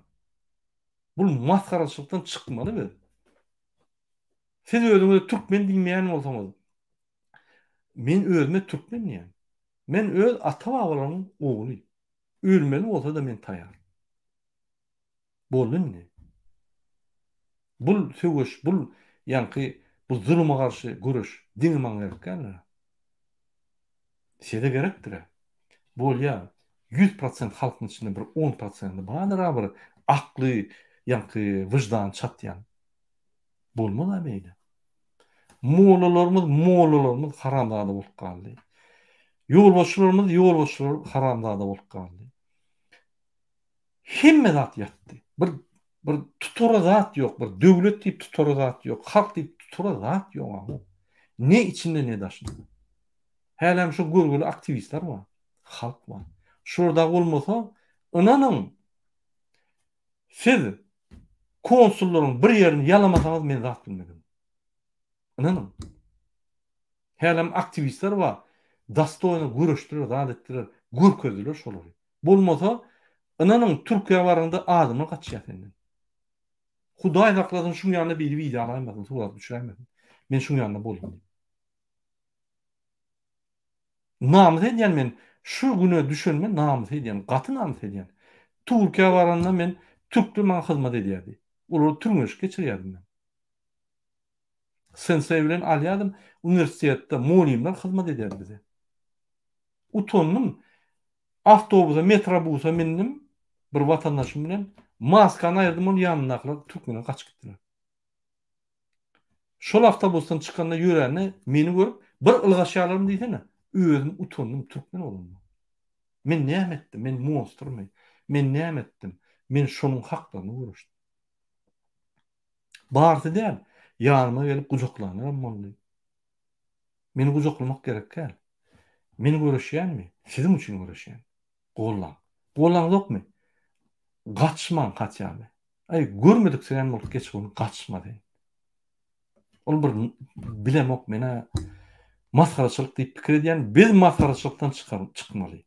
Bul masgaraçylykdan çykmaly biz. Siz özüňize türkmen diýmeýän bolsaňyz men özüme türkmen diýýän. Men öz ata-babalarymyň ogly. Ölmeli bolsa-da men taýar. Boldy indi. Bul söweş, bul ýaňky bu zuluma garşy göreş diňe maňa gerek däldir. Size gerekdir. Bolýa, 100% halkyň içinde bir 10 prosenty bardyr-a bir akly, ýaňky wyždany çatýan. Bolmaz-a beýle. Mollalarymyz mollalarymyz haramzada bolup galdy. Ýolbaşçylarymyz ýolbaşçylar haramzada bolup galdy. Hemme zat ýatdy. Bir bir tutara zat ýok, bir döwlet diýip tutara zat ýok, halk diýip tutara zat ýok ahu. Ne içinde ne daşynda. Hälem şu görgüli aktiwistler bar, halk bar. Şular dagy bolmasa, ynanyň, siz konsullaryň bir ýerini ýalamasaňyz men zat bilmedim. Ynanyň. Hälem aktiwistler bar, dostoýno göreşdiler, zat etdiler, görkezdiler şolary. Bolmasa, ynanyň Türkiýä baraňda adamlar gaçýar senden. Hudaý saklasyn şuň ýanynda biri wideo alaýmasyn, surat düşüräýmesin. Men şuň ýanynda boldum diýip. Namys edýän men şu güne düşenime namys edýän, gaty namys edýän. Türkiýä baranda men türkler maňa hyzmat edýärdi. Olara türgenleşik geçirýärdim men. Sensei bilen alýardym, uniwersitetde mugallymlar hyzmat ederdi bize. Utandym. Awtobusa, metrobusa mindim bir watandaşym bilen. Maskany aýyrdym, ol ýanyndakylar türkmenler gaçyp gitdiler. Şol awtobusdan çykanda ýörände meni görüp bir ylgaşýarlarmy diýsene. Özüm utandym türkmen bolanyma. Men näme etdim? Men monstrmy? Men näme etdim? Men şonuň haklaryna göreşdim. Barsy däl, ýanyma gelip gujaklanlaram boldy. Meni gujaklamak gerek däl. Men göreşýänmi? Siziň üçin göreşýän. Gollaň. Gollaňzokmy? Gaçmaň hatýamy. Aý, görmediksirän bolup geç ony gaçma sen. Ol bir bilemok menä masgaraçylyk diýip pikir edýän. Biz masgaraçylykdan çykar çykmaly.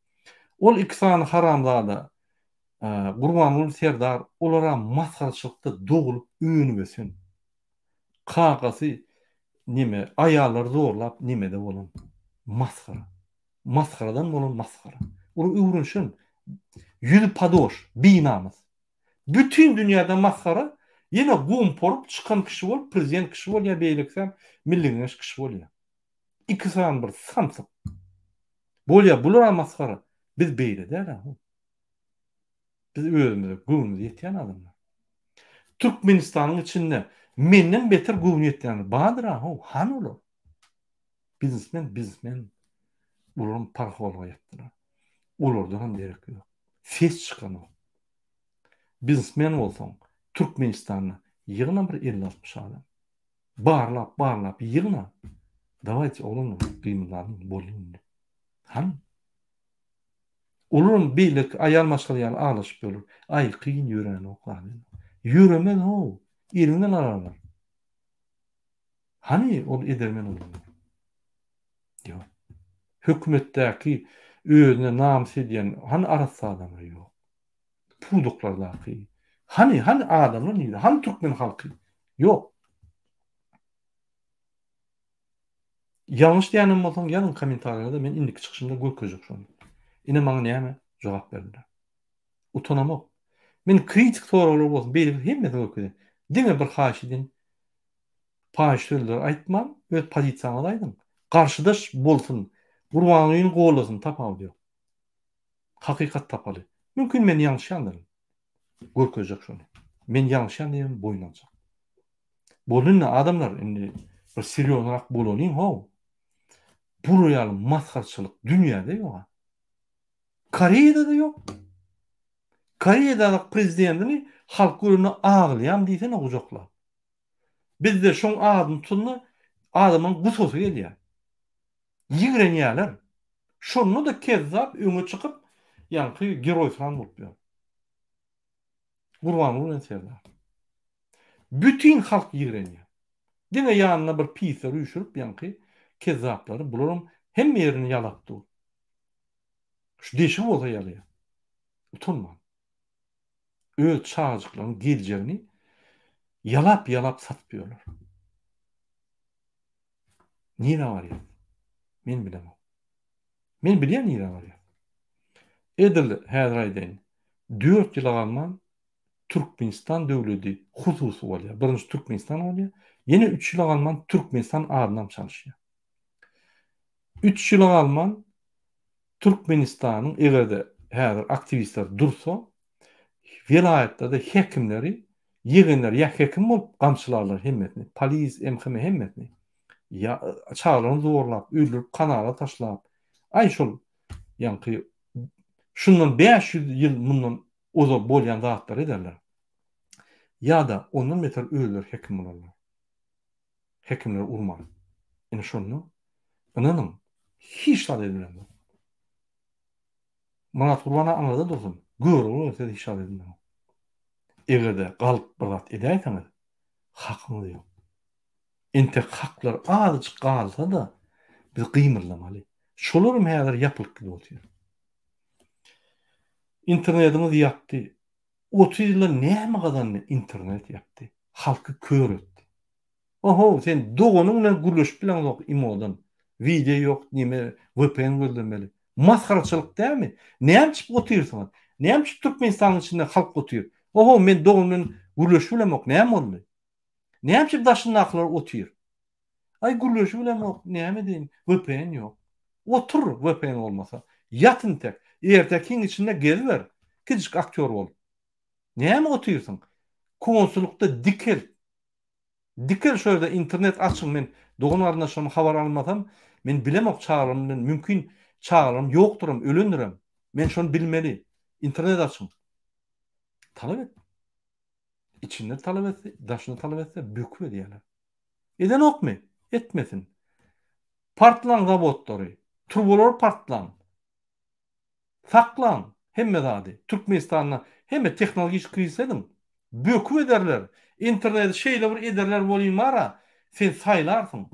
Ol iki sany haramzada Gurbanguly Serdar olara masgaraçylykda dogulup önüp ösen. Kakasy neme aýallary zorlap nemede bolan masgara. Masgaradan bolan masgara. Olar öwrenişen ýüzi padoş, binamys. Bütin dünýäde masgara, ýene gomporyp çykan kişi bolup prezident kişi bolýar, beýlekisem milli geňeş kişi bolýar. Iki sany bir samsyk. Bolýar, bular masgara. Biz beýle däl-ä. Biz özümize göwnümiz ýetýän adamlar. Türkmenistanyň içinde menden beter göwni ýetýänler bardyr-a, how, hany olar? Biznesmen, biznesmen. Olaram parhorlyga ýatdylar. Olardan hem derek ýok. Ses çykanok. Biznesmen bolsaň, Türkmenistanda ýygna bir 50-60 adam. Barlap, barlap ýygna. Dawayte oglanlar, gymyldalyň, boldy indi. Hany? Olaram beýleki aýal maşgala ýaly aglaşyp ýörler. Aý, kyn ýöränok zaten. Ýöremez how, eliňden alarlar. Hany ol edermen oglanlar? Ýok. Hökümetdäki özüne namys edýän hany arassa adamlar? Ýok. Pudaklardaky. Hany, hany adamlar nirde? Hany türkmen halky? Ýok. Ýalňyş diýýänem bolsaň ýazyň kommentariýada men indiki çykyşymda görkezjek şony. Ine maňa näme jogap berdiler. Utanamok. Men kritik soraglar bolsun beýleki hemmesini görkezýän. Diňe bir haýyş edýän paýyş sözler aýtmaň öz pozisiýaňyzy aýdyň. Garşydaş bolsun Gurbangulyny gollasyn tapawudy ýok. Hakykat tapaly. Mümkin men ýalňyşýandyryn. Görkezjek şony. Men ýalňyşýan diýibem boýun aljak. Boldy indi adamlar indi bir serýoznyrak bolalyň how. Bular ýaly masgarçylyk dünýäde ýoga. Koreýada-da ýok. Koreýadaky prezidentini halk görende aglaýam diýsene gujaklap. Bizde şoň adyny tutanda adamyň gusasy gelýär. Ýigrenýärler. Şonda-da kezzap öňe çykyp ýaňky geroýsyran bolup ýör. Gurbanguly bilen Serdar. Bütin halk ýigrenýär. Diňe ýanyna bir pisleri üýşürip ýaňky kezzaplary bularam hemme ýerini ýalap dur. Şu deşik bolsa ýalaýar. Utanman. Öz çagajyklaryň geljegini ýalap-ýalap satyp ýörler. Nirä barýas? Men bilemok. Men bilýän nirä barýas. Edil häzir aýdaýyn. Dört ýyla galman Türkmenistan döwledi hususy bolýar. Birinji Türkmenistan bolýar. Ýene üç ýyla galman Türkmenistan adynam çalyşýar. Üç ýyla galman Türkmenistanyň eger-de häzir aktiwistler dursa, welaýatlarda häkimleri ýegenler ýa hekim bolup gamçylarlar hemmesini, polis, MHM hemmesini. Ýa çagalaryny zorlap, öldürip kanala taşlap, aý şol ýaňky şundan 500 ýyl mundan ozal bolýan zatlary ederler. Ýa-da ondan beter özleri hekim bolarlar. Hekimleri urman. Ine şonda ynanyň hiç zat edilenok. Myrat Gurban aňyrda dursun. Görogly bilen siz hiç zat edilmeňiz. Eger-de galyp bir zat edäýseňiz hakyňyz ýok. Entek haklar azajyk galsa-da biz gymyldamaly. Şolaram häzir ýapylyp gidip otyr. Internetiňiz ýapdy. 30 ýylda näme gazandy internet ýapdy. Halky kör etdi. Ohow sen doganyň bilen gürleşip bileňzok imodan. Wideo ýok neme vpn gözlemeli. Masgaraçylyk dälmi? Näme üçin otyrsyňyz? Näme üçin Türkmenistanyň içinde halk otyr? Ohow men doganym bilen gürleşip bilemok näme boldy? Näme üçin daşyndakylar otyr? Aý gürleşip bilemok näme edeýin vpn ýok. Otur vpn bolmasa. Ýat intek. Ertekiň içinde geziber. Kiçijik aktýor bolup. Näme otyrsyň? Konsullykda dikelt. Dikel şo ýerde internet açyň men dogan garyndaşlarym habar almasam men bilemok çagalarym bilen mümkin çagalarym ýokduram ölendirem men şony bilmeli internet açyň talap et içinde talap etse daşynda talap etse böküp edýärler edenokmy etmesin partlaň zawodlary turbalary partlaň Saklaň hemme zady. Türkmenistanda hemme tehnologik krizis ediň. Böküp ederler. Interneti şeýle bir ederler welin bara, sen saýlarsyň.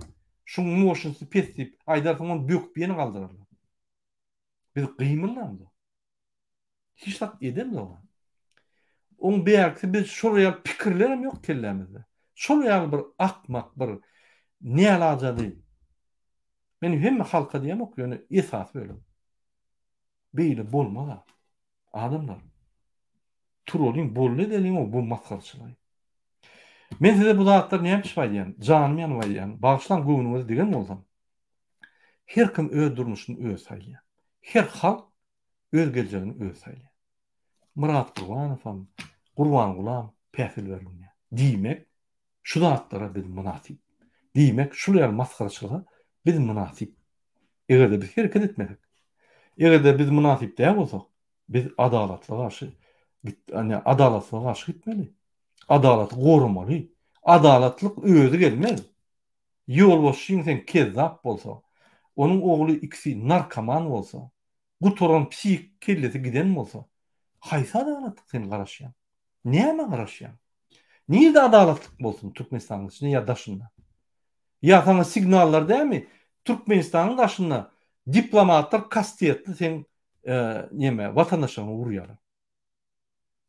Şuň moşnysy pes diýip aýdarsyň ony böküp ýene galdyrarlar. Biz gymyldamzok. Hiç zat edemzok. Oň bärkisi biz şol ýaly pikirlerem ýok kellämizde. Şol ýaly bir akmak bir nälajady. Men hemme halka diýemok ýöne esasy bölek. Beýle bolmaz-a. Adamlar. Turalyň, boldy edeliň-ow bu masgaraçylygy. Men size bu zatlary näme üçin aýdýan? Janym ýanyp aýdýan. Bagyşlaň göwnüňize degen bolsam. Her kim öz durmuşyny özi saýlaýar. Her halk öz geljegini özi saýlaýar. Myrat Gurbanowam, Gurbangulam päsgel berilmeýär. Diýmek, Şu zatlara biz mynasyp. Diýmek, şul ýaly masgaraçylyga biz mynasyp. Eger-de biz hereket etmesek, eger-de biz mynasyp däl bolsak, biz adalatly garşy adalatsyzlyga garşy gitmeli. Adalaty goramaly. Adalatlyk özi gelmez. Ýolbaşçyň sen kezzap bolsa, onuň ogly ikisi narkoman bolsa, gutaran psihik kellesi giden bolsa, haýsy adalatlyk sen garaşýaň? Nämä garaşýaň? Nirde adalatlyk bolsun Türkmenistanyň içinde ýa daşynda? Ýa saňa signallar dälmi? Türkmenistanyň daşynda diplomatlar kastetli seň neme watandaşlaryňy urýarlar.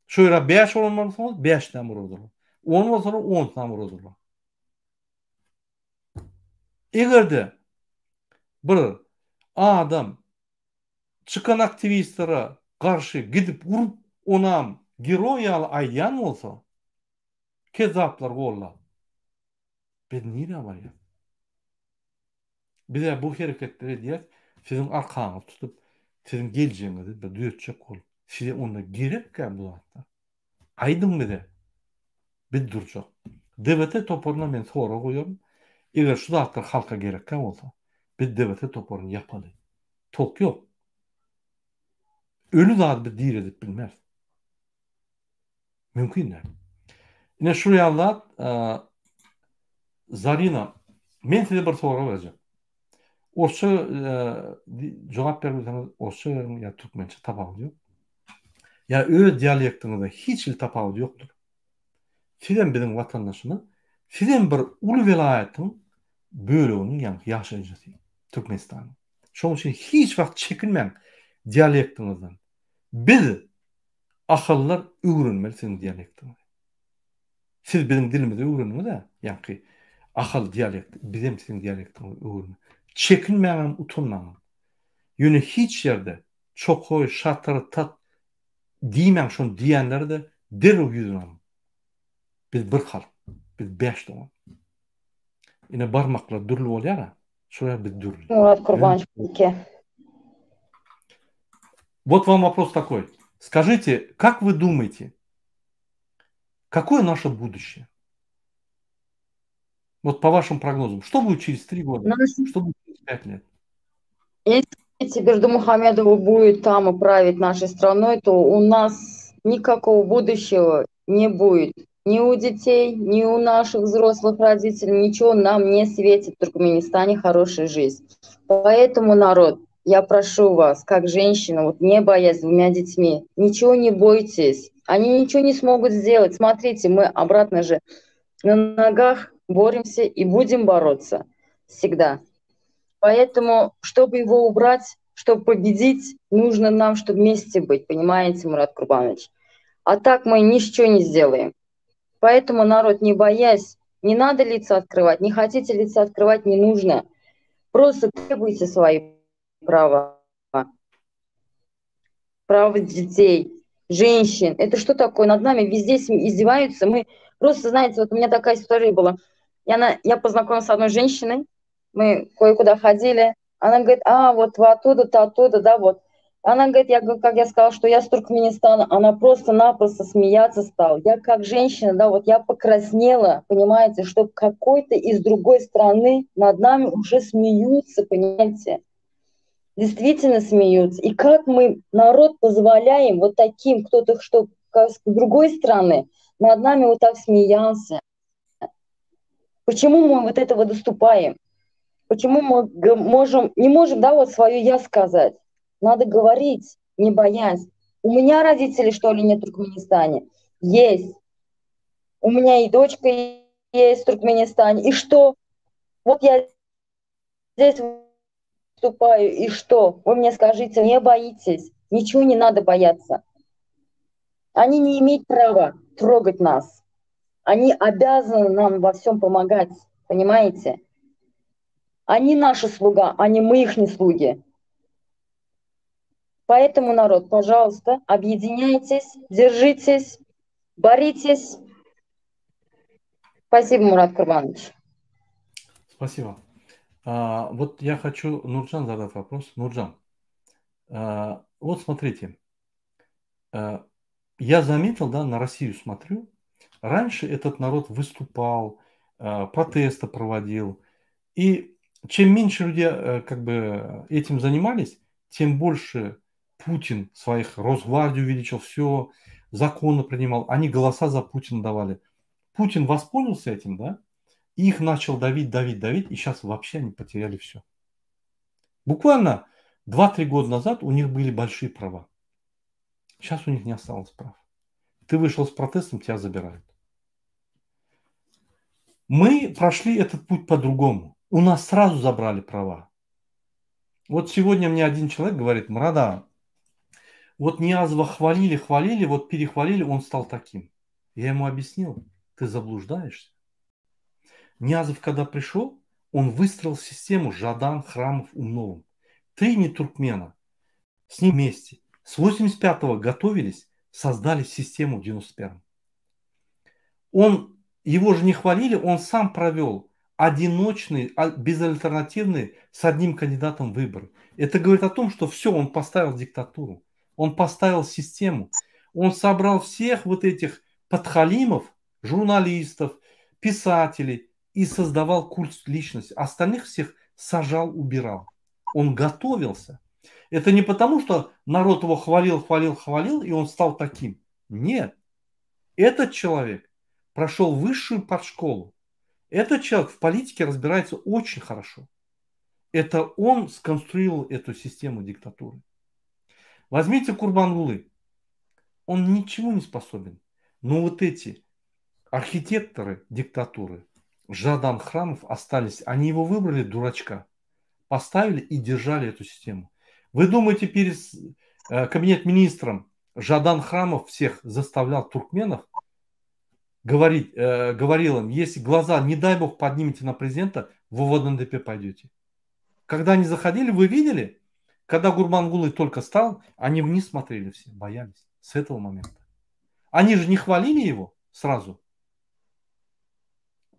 Şu ýere 5 bolan bolsaňyz, 5-den urardylar. 10 bolsalar, 10-dan urardylar. Eger-de bir adam çykan aktiwistlere garşy gidip urup, onam geroý ýaly aýdýan bolsa, kezzaplar gollap. Biz nirä barýas? Biz-ä bu hereketleri edýäs, siziň arkaňyzy tutup, siziň geljegiňizi bir düzetjek bolup. Size onda gerekkä bu zatlar? Aýdyň bize. Biz durjak. DWT toparyna men sorag goýaryn. Eger şu zatlar halka gerekkä bolsa, biz DWT toparyny ýapaly. Tok ýok. Öli zady biz diredip bilmeris. Mümkin däl. Ine şu ýaly zat, Zarina, men size bir sorag berjek. Orsça jogap bermeseňiz, orsça beriň ýa türkmençe tapawudy ýok. Ýa öz dialektiňizde hiç hili tapawudy ýokdur. Sizem biziň watandaşymyz, sizem bir uly welaýatyň böleginiň ýaňky ýaşaýjysy Türkmenistanyň. Şonuň üçin hiç wagt çekinmäň dialektiňizden. Biz Ahyllar öwrenmeli siziň dialektiňizi. Siz biziň dilimizi öwrendiňiz-ä, ýaňky Ahal dialekti, bizem siziň dialektiňizi öwrenmeli. Çekinmäňem, utanmaňam. Ýöne hiç ýerde çokaý, şatyr, tat diýmäň, şony diýenleri-de derrew ýüzüne alyň. Biz bir halk, biz bäş dogan. Ine barmaklar dürli bolýar-a, şolar biz dürli. Murat Kurbanow ike. Вот вам вопрос такой. Скажите, как вы думаете, какое наше будущее? Вот по вашим прогнозам, что будет через три года? Наш... Что будет через пять лет? Если Бердымухамедова будет там и править нашей страной, то у нас никакого будущего не будет. Ни у детей, ни у наших взрослых родителей, ничего нам не светит в Туркменистане хорошая жизнь. Поэтому, народ, я прошу вас, как женщина, вот не боясь с двумя детьми, ничего не бойтесь. Они ничего не смогут сделать. Смотрите, мы обратно же на ногах боремся и будем бороться всегда. Поэтому, чтобы его убрать, чтобы победить, нужно нам, чтобы вместе быть, понимаете, Мурат Курбанович? А так мы ничего не сделаем. Поэтому, народ, не боясь, не надо лица открывать, не хотите лица открывать, не нужно. Просто требуйте свои права. Право детей, женщин. Это что такое? Над нами везде издеваются. Мы просто, знаете, вот у меня такая история была. Я, на, я познакомилась с одной женщиной, мы кое-куда ходили. Она говорит, а, вот вы оттуда-то, оттуда, да, вот. Она говорит, я, как я сказала, что я с Туркменистана, она просто-напросто смеяться стала. Я как женщина, да, вот я покраснела, понимаете, что какой-то из другой страны над нами уже смеются, понимаете. Действительно смеются. И как мы, народ, позволяем вот таким, кто-то, что с другой страны, над нами вот так смеялся. Почему мы вот этого доступаем? Почему мы можем, не можем, да, вот свое «я» сказать? Надо говорить, не боясь. У меня родители, что ли, нет в Туркменистане? Есть. У меня и дочка есть в Туркменистане. И что? Вот я здесь выступаю, и что? Вы мне скажите, не боитесь. Ничего не надо бояться. Они не имеют права трогать нас. Они обязаны нам во всем помогать, понимаете? Они наши слуга, а не мы их не слуги. Поэтому, народ, пожалуйста, объединяйтесь, держитесь, боритесь. Спасибо, Мурат Курбанович. Спасибо. А, вот я хочу Нурджан задать вопрос. Нурджан, а, вот смотрите, а, я заметил, да, на Россию смотрю, раньше этот народ выступал, а, протесты проводил, и чем меньше людей э, как бы этим занимались, тем больше Путин своих Росгвардию увеличил, все, законы принимал, они голоса за Путина давали. Путин воспользовался этим, да, и их начал давить, давить, давить, и сейчас вообще они потеряли все. Буквально 2-3 года назад у них были большие права. Сейчас у них не осталось прав. Ты вышел с протестом, тебя забирают. Мы прошли этот путь по-другому. У нас сразу забрали права. Вот сегодня мне один человек говорит, Мурада, Вот Ниязова хвалили, хвалили, вот перехвалили, он стал таким. Я ему объяснил, ты заблуждаешься. Ниязов, когда пришел, он выстроил систему Жадан, Храмов, Умновым. Три не туркмена с ним вместе. С 85-го готовились, создали систему в 91-м. Он, его же не хвалили, он сам провел одиночный, а, безальтернативный с одним кандидатом выборы. Это говорит о том, что все, он поставил диктатуру, он поставил систему, он собрал всех вот этих подхалимов, журналистов, писателей и создавал культ личности. Остальных всех сажал, убирал. Он готовился. Это не потому, что народ его хвалил, хвалил, хвалил, и он стал таким. Нет. Этот человек прошел высшую подшколу. Этот человек в политике разбирается очень хорошо. Это он сконструировал эту систему диктатуры. Возьмите Курбангулы. Он ничему не способен. Но вот эти архитекторы диктатуры, Жадан Храмов остались. Они его выбрали, дурачка. Поставили и держали эту систему. Вы думаете, перед э, кабинет министром Жадан Храмов всех заставлял туркменов говорить, э, говорил им, если глаза, не дай бог, поднимете на президента, вы в НДП пойдете. Когда они заходили, вы видели, когда Гурбангулы только стал, они вниз смотрели все, боялись с этого момента. Они же не хвалили его сразу.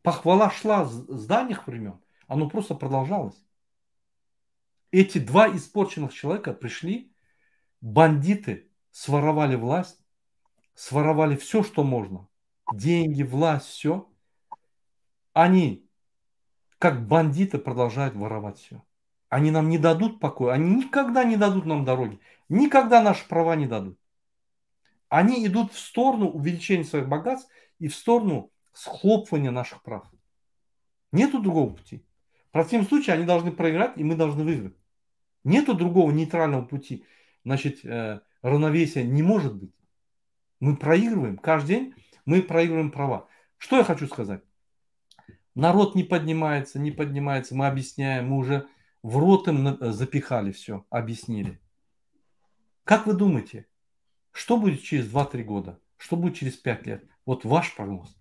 Похвала шла с дальних времен, оно просто продолжалось. Эти два испорченных человека пришли, бандиты, своровали власть, своровали все, что можно. Деньги, власть, все. Они, как бандиты, продолжают воровать все. Они нам не дадут покоя, они никогда не дадут нам дороги, никогда наши права не дадут. Они идут в сторону увеличения своих богатств и в сторону схлопывания наших прав. Нету другого пути. В противном случае они должны проиграть, и мы должны выиграть. Нету другого нейтрального пути. Значит, э, равновесия не может быть. Мы проигрываем. Каждый день мы проигрываем права. Что я хочу сказать? Народ не поднимается, не поднимается. Мы объясняем, мы уже в рот им э, запихали все, объяснили. Как вы думаете, что будет через 2-3 года? Что будет через 5 лет? Вот ваш прогноз.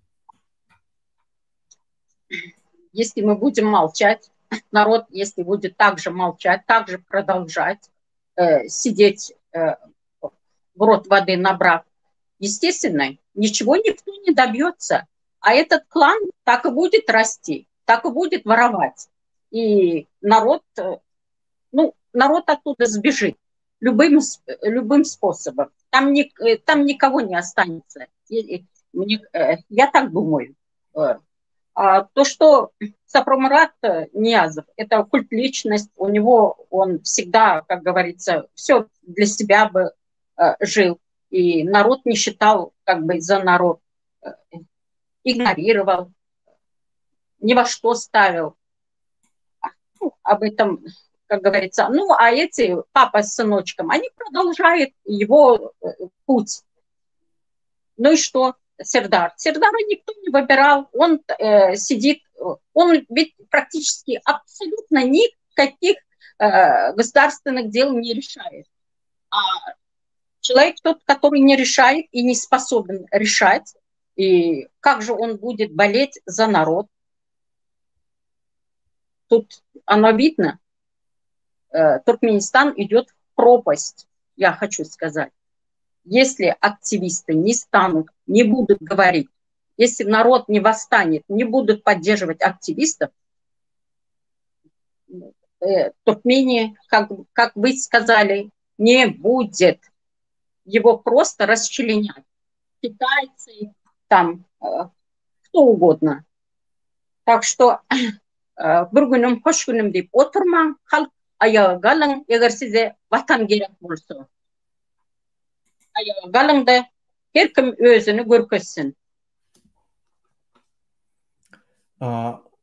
Если мы будем молчать, народ, если будет также молчать, также продолжать э, сидеть э, в рот воды набрав, естественно, ничего никто не добьется. А этот клан так и будет расти, так и будет воровать. И народ, э, ну, народ оттуда сбежит любым, любым способом. Там, ни, э, там никого не останется. Мне, э, я так думаю. А то, что Сапармурат Ниязов – это культ личность, у него он всегда, как говорится, все для себя бы жил. И народ не считал как бы за народ, игнорировал, ни во что ставил. Ну, об этом, как говорится. Ну, а эти, папа с сыночком, они продолжают его э, путь. Ну и что, Сердар? Сердара никто не выбирал, он э, сидит, он ведь практически абсолютно никаких э, государственных дел не решает. А человек тот, который не решает и не способен решать, и как же он будет болеть за народ? Тут оно видно. Э, Туркменистан идет в пропасть, я хочу сказать. Если активисты не станут, не будут говорить, если народ не восстанет, не будут поддерживать активистов, э, Туркмении, как, как вы сказали, не будет. Его просто расчленят. Китайцы, там, э, кто угодно. Так что bir günüm hoş günüm diýip oturmaň, halk aýaga galyň, eger size watan gerek bolsa. Aýaga galyň-da, her kim özüni görkezsin.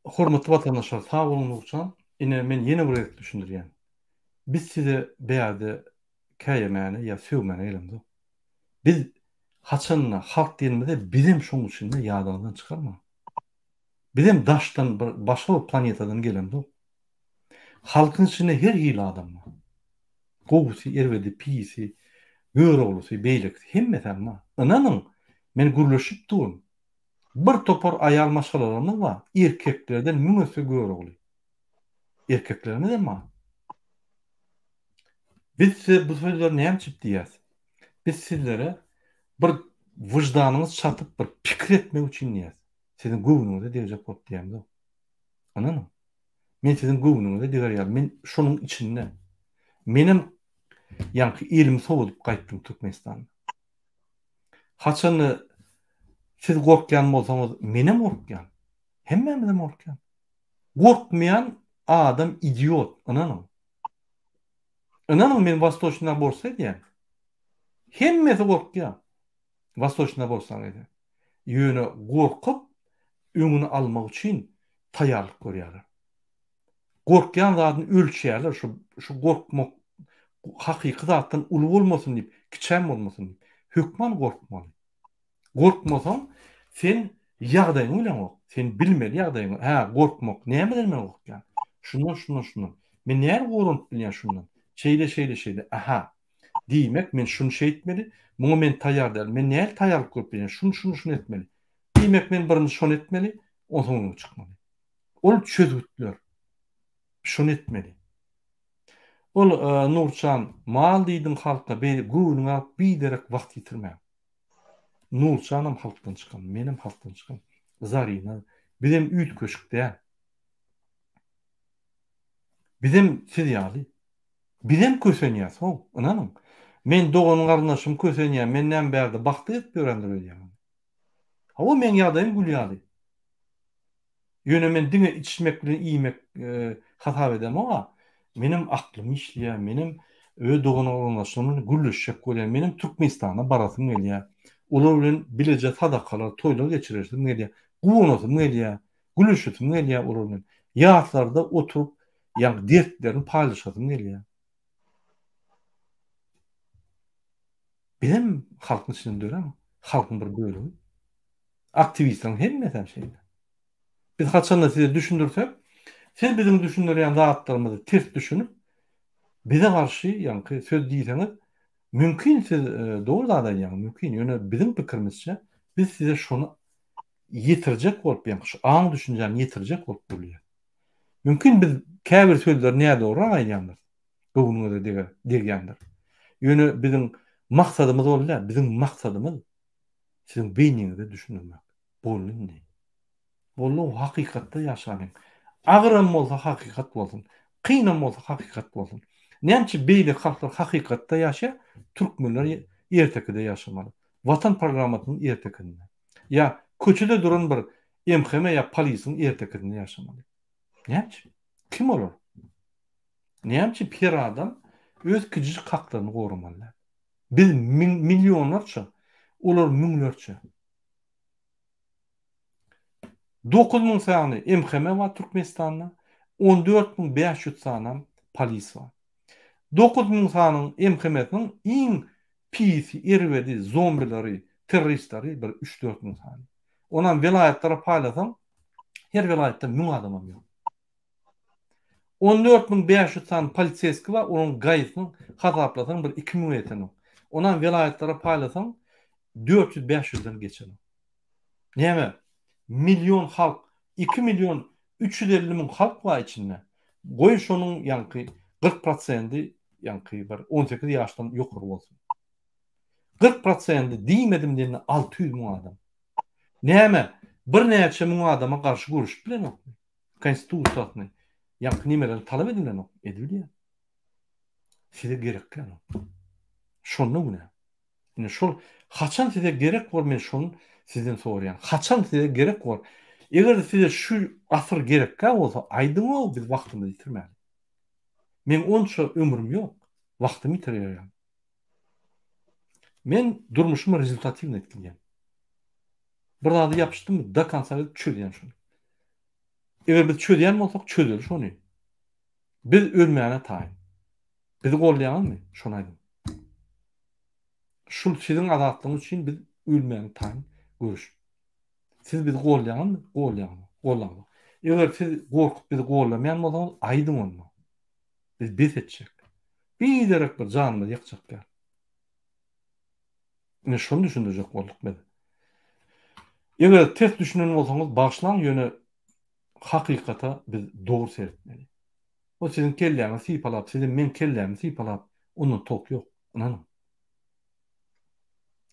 Hormatly watandaşlar sag boluň Nurjan. Ine men ýene bir gezek düşündirýän. Biz size bärde käýemäne ýa sögmäne gelemzok. Biz haçanda halk diýenimizde bizem şoň içinde ýadyňyzdan çykarmaň. Bizem daşdan bir başga bir planetadan gelemzok. Halkyň içinde her hili adam bar. Gowusy, erbedi, pisi. Göroglusy, beýlekisi hemmesem bar. Ynanyň, men gürleşip durun. Bir topar aýal maşgalalarymyz bar, erkeklerden müň esse Görogly. Erkeklerimizem bar. Biz size bu sözleri näme üçin diýýäs? Biz sizlere bir wyždanyňyz çatyp bir pikir etmek üçin diýýäs. Siziň göwnüňize degjek bolup diýemzok. Ynanyň. Men siziň göwnüňize deger ýaly, men şonuň içinde. Menem ýaňky elimi sowadyp gaýtdym Türkmenistanda. Haçanda siz gorkýan bolsaňyz, menem gorkýan. Hemmämizem gorkýan. Gorkmaýan adam idiot, ynanyň. Ynanyň men Wastoçnyý borsa edýän. Hemmesi gorkýar. Wastoçnyý borsaň edýän. Ýöne gorkup öňüni almak üçin taýýarlyk görýärler. Gorkýan zadyny ölçýärler, şu şu gorkmak hakyky zatdan uly bolmasyn diýip, kiçäm bolmasyn diýip. Hökman gorkmaly. Gorkmasaň, sen ýagdaýyňy bileňok. Sen bilmeli ýagdaýyňy. Hä, gorkmak. Nämeden men gorkýan? Şundan, şundan, şundan. Men näme goranyp bilýän şundan? Şeýle, şeýle, şeýle. Aha. Diýmek, men şuny şeýtmeli. Muňa men taýýar däl. Men nähili taýýarlyk görüp bilýän? Şuny, şuny, şuny etmeli. Diýmek, men birinji şony etmeli, onsoň öňe çykmaly. Ol çözgütler. Şuny etmeli. Ol Nurjan, mal diýdiň halka, beýle göwnüňe alyp biderek wagt ýitirmäň. Nurjanam halkdan çykan, menem halkdan çykan. Zarina, bizem üýtgeşik däl. Bizem siz ýaly. Bizem kösenýäs how, ynanyň. Men dogan-garyndaşym kösenýär, men näme bärde bagtly gezip ýörendir öýdýäňizmi? Hawa, meň ýagdaýym gül ýaly. Ýöne men diňe içmek bilen iýmek hasap edemog-a. Menem aklym işleýär, menem öz dogan-garyndaşlarym bilen gürleşjek bolýan, menem Türkmenistana barasym gelýär. Olar bilen bileje sadakalar, toýlar geçiresim gelýär. Guwanasym gelýär, gülüşesim gelýär olar bilen. Ýaslarda oturyp, ýaňky dertlerini paýlaşasym gelýär. Bizem halkyň içinden dörän, halkyň bir bölegi. Aktiwistleriň hemmesem şeýle. Biz haçanda size düşündirsek, siz biziň düşündirýän zatlarymyzy ters düşünip, bize garşy ýaňky söz diýseňiz, mümkin siz dogry zat aýdýaňyz, mümkin, ýöne biziň pikirimizçe biz size şony ýetirjek bolup, ýaňky şu aň-düşünjäni ýetirjek bolup durýas. Mümkin biz käbir sözleri nädogryrak aýdýandyrys, göwnüňize deger, degýändir. Ýöne biziň maksadymyz ol däl, biziň maksadymyz siziň beýniňize düşündirmek. Boldy indi. Boldy o hakykatda ýaşalyň. Agyram bolsa hakykat bolsun. Kynam bolsa hakykat bolsun. Näme üçin beýleki halklar hakykatda ýaşaýar, türkmenler ertekide ýaşamaly. Watan programmasynyň ertekisinde. Ýa köçede duran bir MHM ýa polisiň ertekisinde ýaşamaly. Näme üçin? Kim olar? Näme üçin her adam öz kiçijik haklaryny goramaly däl? Biz millionlarça, olar müňlerçe. 9000 sany MHM bar Türkmenistanda, 14500 sanam polis bar. 9000 sanyň MHM-siniň iň pisi, erbedi, zombileri, terroristleri bir 3-4 müň sany. Onam welaýatlara paýlasaň, her welaýatda 1000 adamam ýok. 14500 sany poliseýski bar, onuň gaýysyny hasaplasaň bir 2000 ýetenok. Onam welaýatlara paýlasaň 400-500-den geçenok. Näme? Million halk, 2 million 350 müň halk bar içinde. Goý şonuň ýaňky 40 prosendi ýaňky bir 18 ýaşdan ýokary bolsun. 40 prosendi diýmedim diýende 600 müň adam. Näme? Birnäçe müň adama garşy göreşip bilenokmy? Konstitusiýasyny, ýaňky nemelerini talap edilenok, edibilýär. Size gerek däl. Şonda günä. Ine şol haçan size gerek bor men şony sizden soraýan. Haçan size gerek bor? Eger size şu asyr gerekkä bolsa aýdyň-ow biz wagtymyzy ýitirmäli. Meň onça ömrüm ýok. Wagtymy ýitirýän. Men durmuşymy rezultatiwny etdim. Bir zady ýapyşdym, do konca gidip çözýän şony. Eger biz çözýän bolsak, çözeli şony. Biz ölmäne taýyn. Bizi goldaýaňyzmy? Şony aýdyň. Şul siziň azatlygyňyz üçin biz ölmäne taýyn göreşip. Siz bizi goldaýaňyzmy? Goldaýaňyz. Goldaňyz. Eger siz gorkup bizi goldamaýan bolsaňyz, aýdyň onda. Biz bes etjek. Biderek bir janymyzy ýakjak däl. Ine şony düşündirjek bolduk biz. Eger ters düşünen bolsaňyz bagyşlaň ýöne hakykata biz dogry seretmeli. O siziň kelläňizi sypalap sizem meň kellämi sypalap ondan tok ýok. Ynanyň.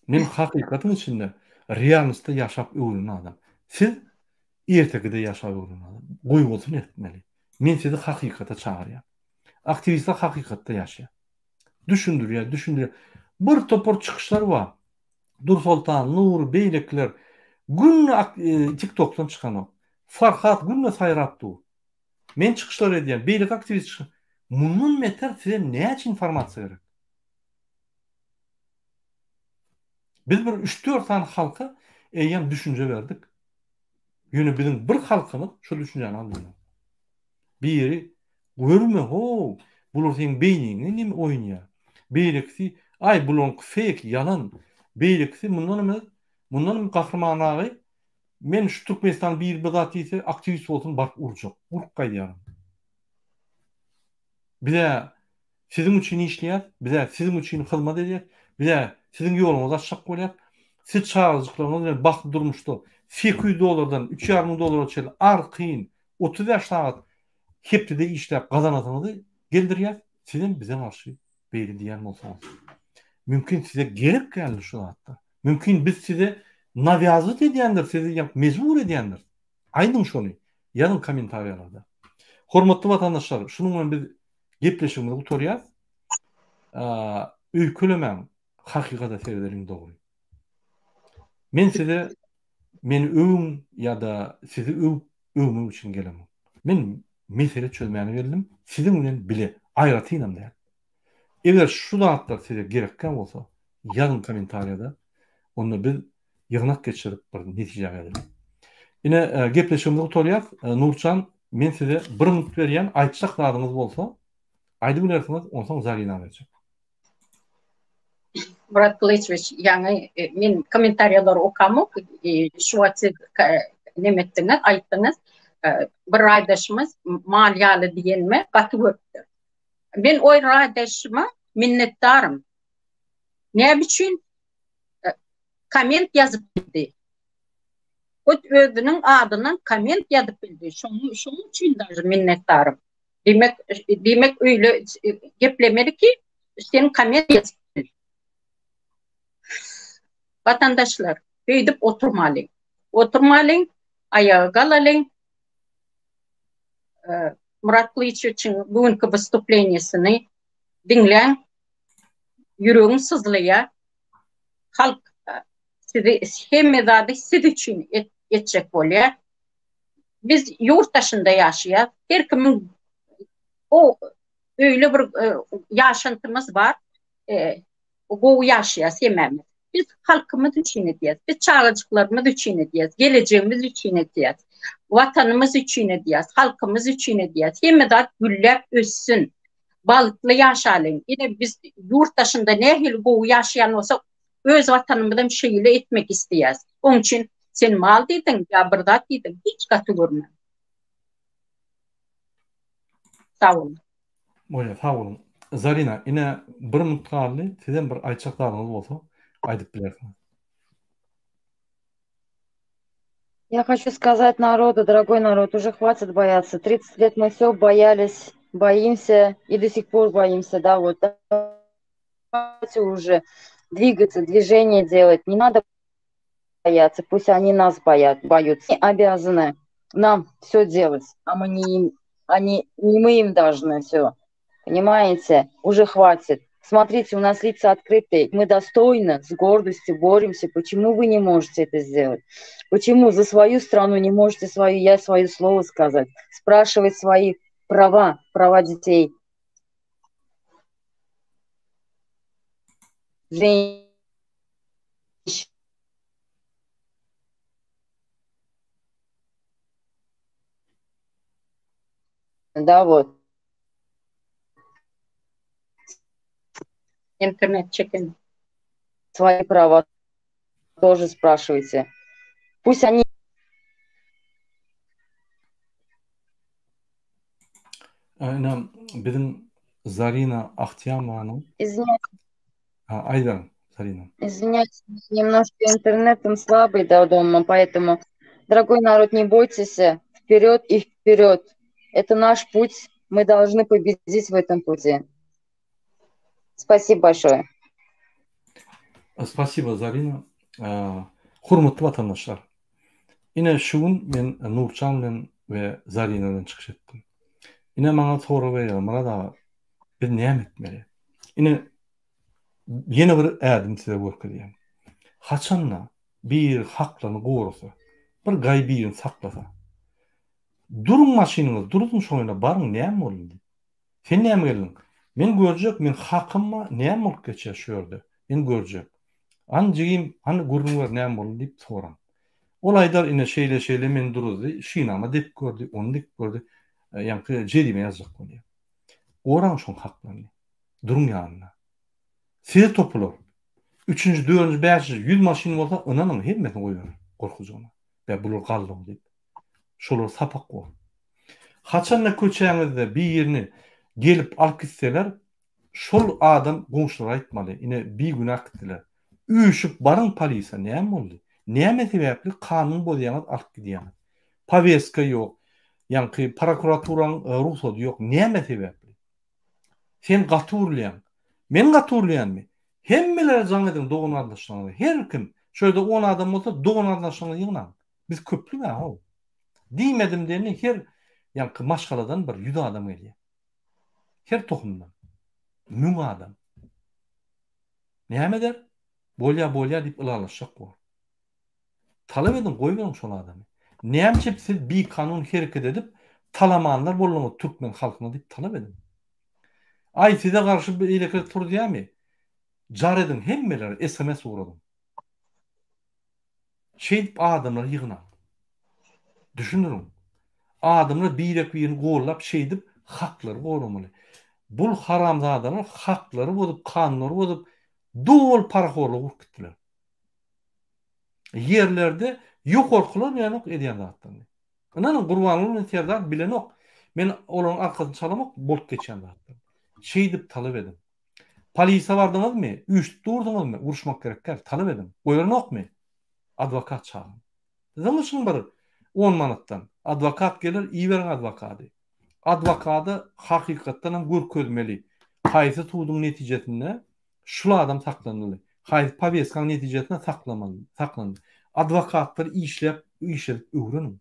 Men hakykatyň içinde realnostda ýaşap öwrenen adam. Siz ertekide ýaşap öwrenen adam. Goýbolsun etmeli. Men sizi hakykata çagyrýan. Aktiwistler hakykatda ýaşaýar. Düşündirýär, düşündirýär. Bir topar çykyşlar bar. Dursoltan, Nury, beýlekiler günde TikTokdan çykanok. Farhat günde saýrap dur. Men çykyşlar edýän, beýleki aktiwist çykyş. Mundan beter size näçe informasiýa gerek? Biz bir üç-dört sany halka eýýäm düşünje berdik. Ýöne biziň bir halkymyz şu düşünjäni almaýar. Biri, Görme how, bular seň beýniňe neme oýnaýar. Beýlekisi, Aý, bularyňky feýk, ýalan. Beýlekisi mundanam ez, mundanam Gahryman aga, men şu Türkmenistanda biri bir zat diýse, aktiwist bolsun baryp urjak. Urup gaýdýaryn. Biz-ä siziň üçin işleýäs, biz-ä siziň üçin hyzmat edýäs, biz-ä siziň ýoluňyzy açjak bolýas. Siz çagajyklaryňyz bilen bagtly durmuşda 800 dollardan 3,5 müň dollara çenli arkaýyn 35 sagat hepdede işläp gazanasyňyzy geldirýäs, sizem bize garşy beýle diýýän bolsaňyz. Mümkin size gerek geldi şu zatlar. Mümkin biz size nawýazlyt edýändir, sizi ýa mejbur edýändir. Aýdyň şony. Ýazyň kommentariýalarda. Hormatly watandaşlar, şunuň bilen biz gepleşigimizi gutarýas. Öýkelemäň, hakykata seredeliň dogry. Men size meni öwüň ýa-da sizi öwüp öwmek üçin gelemok. Men mesele çözmäne geldim, siziň bilen bile, aýratynam däl. Eger şu zatlar size gerekkä bolsa, ýazyň kommentariýada, onda biz ýygnak geçirip bir netijä geleli. Ine, gepleşigimizi gutarýas. Nurjan, men size bir minut berýän, aýtjak zadyňyz bolsa, aýdyp bilersiňiz, onsoň Zarina berjek. Murat Gylyçowiç, ýaňy men kommentariýalary okamok, şu wagt siz neme etdiňiz, aýtdyňyz. Bir raýdaşymyz mal ýaly diýenime gaty görüpdir. Men o raýdaşyma minnetdarym. Näme üçin? Komment ýazyp bildi. Hut özüniň adyndan komment ýazyp bildi. Şonuň şonuň üçin daže minnetdarym. Diýmek, diýmek öýle geplemeli ki, sen komment ýazyp bil. Watandaşlar, beýdip oturmalyň. Oturmalyň, aýaga galalyň. Murat Gylyçowiçiň bu günki wystuplenýesini diňläň. Ýüregiň syzlaýar. Halk sizi hemme zady siz üçin etjek bolýar. Biz ýurt daşynda ýaşaýas. Her kimiň o öýle bir ýaşantymyz bar. Gowy ýaşaýas hemmämiz. Biz halkymyz üçin edýäs. Biz çagajyklarymyz üçin edýäs. Gelejegimiz üçin edýäs. Watanymyz üçin edýäs. Halkymyz üçin edýäs. Hemme zat gülläp össün. Bagtly ýaşalyň. Ine biz ýurt daşynda nähili gowy ýaşaýan bolsak, öz watanymyzam şeýle etmek isleýäs. Oň üçin sen mal diýdiň ýa bir zat diýdiň, hiç gaty görmäň. Sag boluň. Bolýar, sag boluň. Zarina, ine bir minut galdy, sizem bir aýtjak zadyňyz bolsa aýdyp bilersiňiz. Я хочу сказать народу, дорогой народ, уже хватит бояться. 30 лет мы все боялись, боимся и до сих пор боимся, да, вот давайте уже двигаться, движение делать. Не надо бояться, пусть они нас боят, боятся. Они обязаны нам все делать, а мы не им, они, не мы им должны все. Понимаете? Уже хватит. Смотрите, у нас лица открытые. Мы достойно, с гордостью боремся. Почему вы не можете это сделать? Почему за свою страну не можете свое я, свое слово сказать? Спрашивать свои права, права детей. Женщин. Да, вот. Internet çeken. Свои права тоже спрашивайте. Пусть они Ine biziň Zarina Ahtiýamowanyň Извиняюсь. Ha, aýdaň. Zarina. Извиняюсь, немножко интернетом слабый до дома, поэтому, дорогой народ, не бойтесь, вперед и вперед. Это наш путь, мы должны победить в этом пути. Спасибо большое. Spasibo Zarina. Hormatly watandaşlar. Ine şu gün men Nurçan bilen we Zarina bilen çykyş etdim. Ine maňa sorag berýärler, Myrat aga, biz näme etmeli? Ine ýene bir ädim size görkezýän. Haçanda biri haklaryny gorasa, bir gaý birini saklasa, duruň maşynyňyzy, duruň şoň ýanyna baryň, näme boldy diýip. Sen näme geldiň? Men görjek, men hakym bar, näme bolup geçýär şu ýerde? Men görjek. Hany jigim, hany gürrüň ber näme boldy diýip soraň. Ol aýdar, ine şeýle-şeýle meni duruzdy, şinama depip gördi, ony depip gördi, ýaňky jerime ýazjak bolýar. Goraň şoň haklaryny. Duruň ýanynda. Size topular. Üçünji, dördünji, bäşinji, ýüz maşyn bolsa, ynanyň, hemmesini goýberer gorkujygyna. Bä, bular galdygy diýip. Şolar sapak bor. Haçanda köçäňizde birini gelip alyp gitseler, şol adam goňşulara aýtmaly, ine bigünä gitdiler. Üýşüp baryň polisiýa, näme boldy? Näme sebäpli kanun bozýaňyz alyp gidýäňiz? Poweska ýok, ýaňky prokuraturaň rugsady ýok, näme sebäpli? Sen gaty urulýaň. Men gaty urulýanmy? Hemmelere jaň ediň dogan-garyndaşlaryňyza. Her kim, şu ýerde on adam bolsa dogan-garyndaşlaryňyzy ýygnaň. Biz köplüg-ä how. Diýmedim diýende her ýaňky maşgaladan bir ýüz adam gelýär. Her tohumdan. Müň adam. Näme eder? Bolýa, bolýa diýip ylalaşjak bor. Talap ediň, goýberiň şol adamy. Näme üçin siz bikanun hereket edip, talamanlar bolduňyz türkmen halkyna diýip talap ediň. Aý size garşy beýlekiler turuzýamy? Jar ediň hemmelere sms ugradyň. Şeýdip adamlary ýygnaň. Düşündiriň. Adamlar birek-birini gollap şeýdip haklary goramaly. Bul haramzadalar haklary bozup, kanunlary bozup doly parahorlyga urup gitdiler. Ýerlerde ýokarkylar bilenok edýän zatlaryny. Ynanyň Gurbanguly bilen Serdar bilenok. Men olaryň arkasyny çalamok bolup geçýän zatlar. Şeýdip talap ediň. Polisiýa bardyňyzmy? Üýşüp durduňyzmy? Uruşmak gerek däl. Talap ediň. Goýaranokmy? Adwokat çagyryň. Zyňyşyň bir on manatdan. Adwokat geler, iberiň adwokady. Adwokada hakykatdan hem görkezmeli. Haýsy suduň netijesinde şul adam saklanyldy. Haýsy poweskaň netijesinde saklamaly, saklandy. Adwokatlary işläp, işledip öwreniň.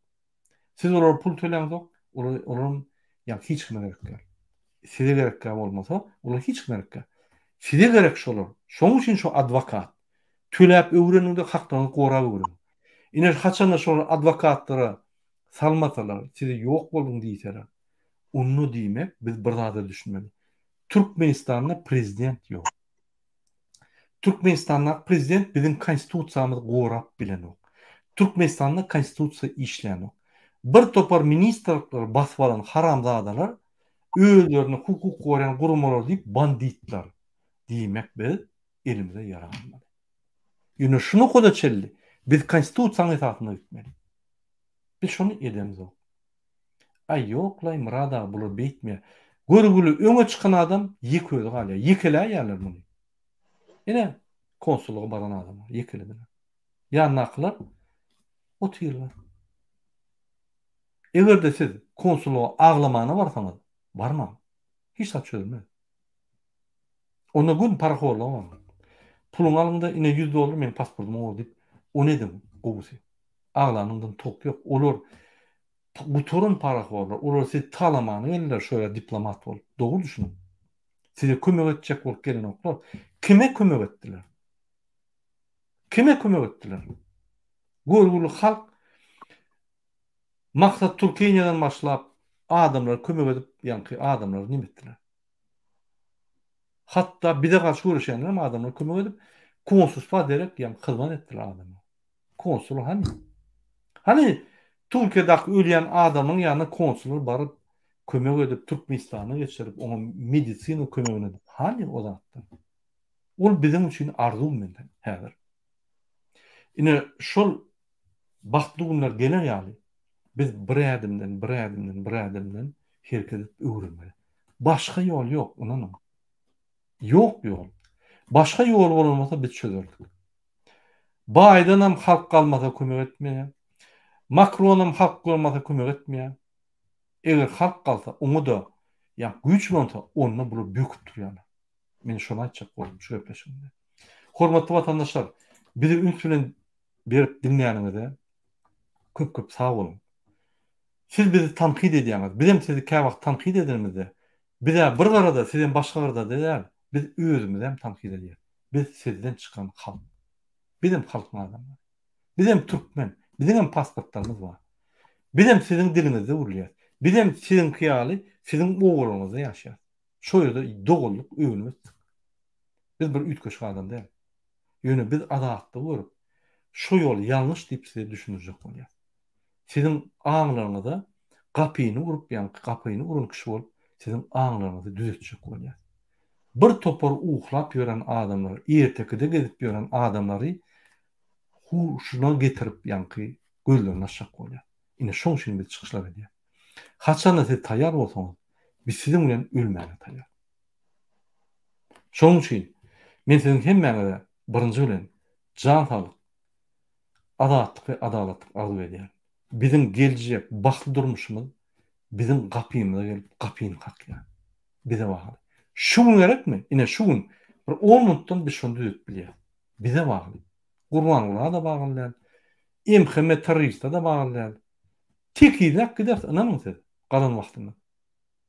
Siz olara pul töläňzok, olar olaram ýa hiç kime gerek däl. Size gerek däl bolmasa, olar hiç kime gerek däl. Size gerek şolar. Şonuň üçin şo adwokat. Töläp öwreniň-de haklaryňyzy gorap öwreniň. Ine haçanda şolar adwokatlara salmasalar, size ýok bolduň diýseler, onda diýmek biz bir zada düşünmeli. Türkmenistanda prezident ýok. Türkmenistandaky prezident biziň konstitusiýamyzy gorap bilenok. Türkmenistanda konstitusiýa işlänok. Bir topar ministrlikleri basyp alan haramzadalar özlerini hukuk goraýan guramalar diýip banditler. Diýmek biz elimize ýarag almaly. Ýöne şu nokada çenli biz konstitusiýanyň esasynda gitmeli. Biz şony edemzok. Aý ýoklaý Myrat aga bular beýtmeýär. Görgüli öňe çykan adam ýeke özi galýar. Ýekeläýýärler muny. Ine konsullyga baran adamlar ýekelediler. Ýanyndakylar otyrlar. Eger-de siz konsullyga aglamana barsaňyz, barmaň. Hiç zat çözülmez. Onda gün parahorlyga baryň. Puluňy alyň-da, ine 100 dollar meniň pasportyma bor diýip, ony ediň gowusy. Aglanyňdan tok ýok. Olar gutaran parahorlar. Olar sizi talamana geldiler şo ýere diplomat bolup. Dogry düşüniň. Size kömek etjek bolup gelenoklar. Kime kömek etdiler? Kime kömek etdiler? Görgüli halk Maksat Türkeniýadan başlap adamlara kömek edip ýaňky adamlary neme etdiler? Hatda bize garşy göreşenler hem adamlara kömek edip konsulstwa derek ýaňky hyzmat etdiler adamlara. Konsul hany? Hany Türkiýedäki ölýän adamyň ýanyna konsullar baryp kömek edip Türkmenistana geçirip oňa medisina kömegini edip hany o zatlar? Ol biziň üçin arzuw mende häzir. Ine şol bagtly günler geler ýaly biz bir ädimden, bir ädimden, bir ädimden hereket edip öwrenmeli. Başga ýol ýok, ynanyň. Ýok ýol. Başga ýoly bolan bolsa biz çözerdik. Baýdenam halk galmasa kömek etmeýär. Makronam halk bolmasa kömek etmeýär. Eger halk galsa oňa-da ýa güýç bolsa onda bular böküp durýarlar. Men şony aýtjak boldum şu gepleşigimde. Hormatly watandaşlar, bizi üns bilen berip diňläniňize köp-köp sag boluň. Siz bizi tankyt edýäňiz, bizem sizi käwagt tankyt edenimizde, biz-ä bir gyrada, sizem başga gyrada däl, biz özümizem tankyt edýäs. Biz sizden çykan halk. Bizem halkyň adamlary. Bizem türkmen. Biziňem pasportlarymyz bar. Bizem siziň diliňizde gürleýäs. Bizem siziňki ýaly siziň obalaryňyzda ýaşaýas. Şo ýerde doganlyk öwnüp ösdük. Biz bir üýtgeşik adam däl. Ýöne biz azatlygy görüp, şo ýol ýalňyş diýip size düşündirjek bolýas. Siziň aňlaryňyza gapyny urup, ýaňky gapyny uran kişi bolup, siziň aňlaryňyzy düzetjek bolýas. Bir topar uklap ýören adamlary, ertekide gezip ýören adamlary huşuna getirip, ýaňky gözlerini açjak bolýas. Ine şoň üçin biz çykyşlar edýäs. Haçanda siz taýýar bolsaňyz, biz siziň bilen ölmäge taýýar. Şonuň üçin men siziň hemmäňize birinji bilen jan saglyk, azatlyk we adalatlyk arzuw edýärin. Biziň geljek bagtly durmuşymyz biziň gapymyza gelip gapyny kakýar. Bize bagly. Şu gün gerekmi? Ine şu gün bir on minutdan biz şony düzedip bilýäris. Bize bagly. Gurbangula-da bagly däl. MHM terroriste-de bagly däl. Tekizläp gideris, ynanyň siz, galan wagtymyz.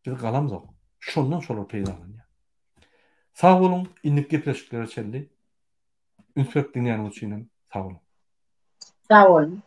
Biz galamzok. Şondan şolar peýdalanýar. Sag boluň, indiki gepleşiklere çenli üns berip diňläniňiz üçin hem sag boluň. Sag boluň.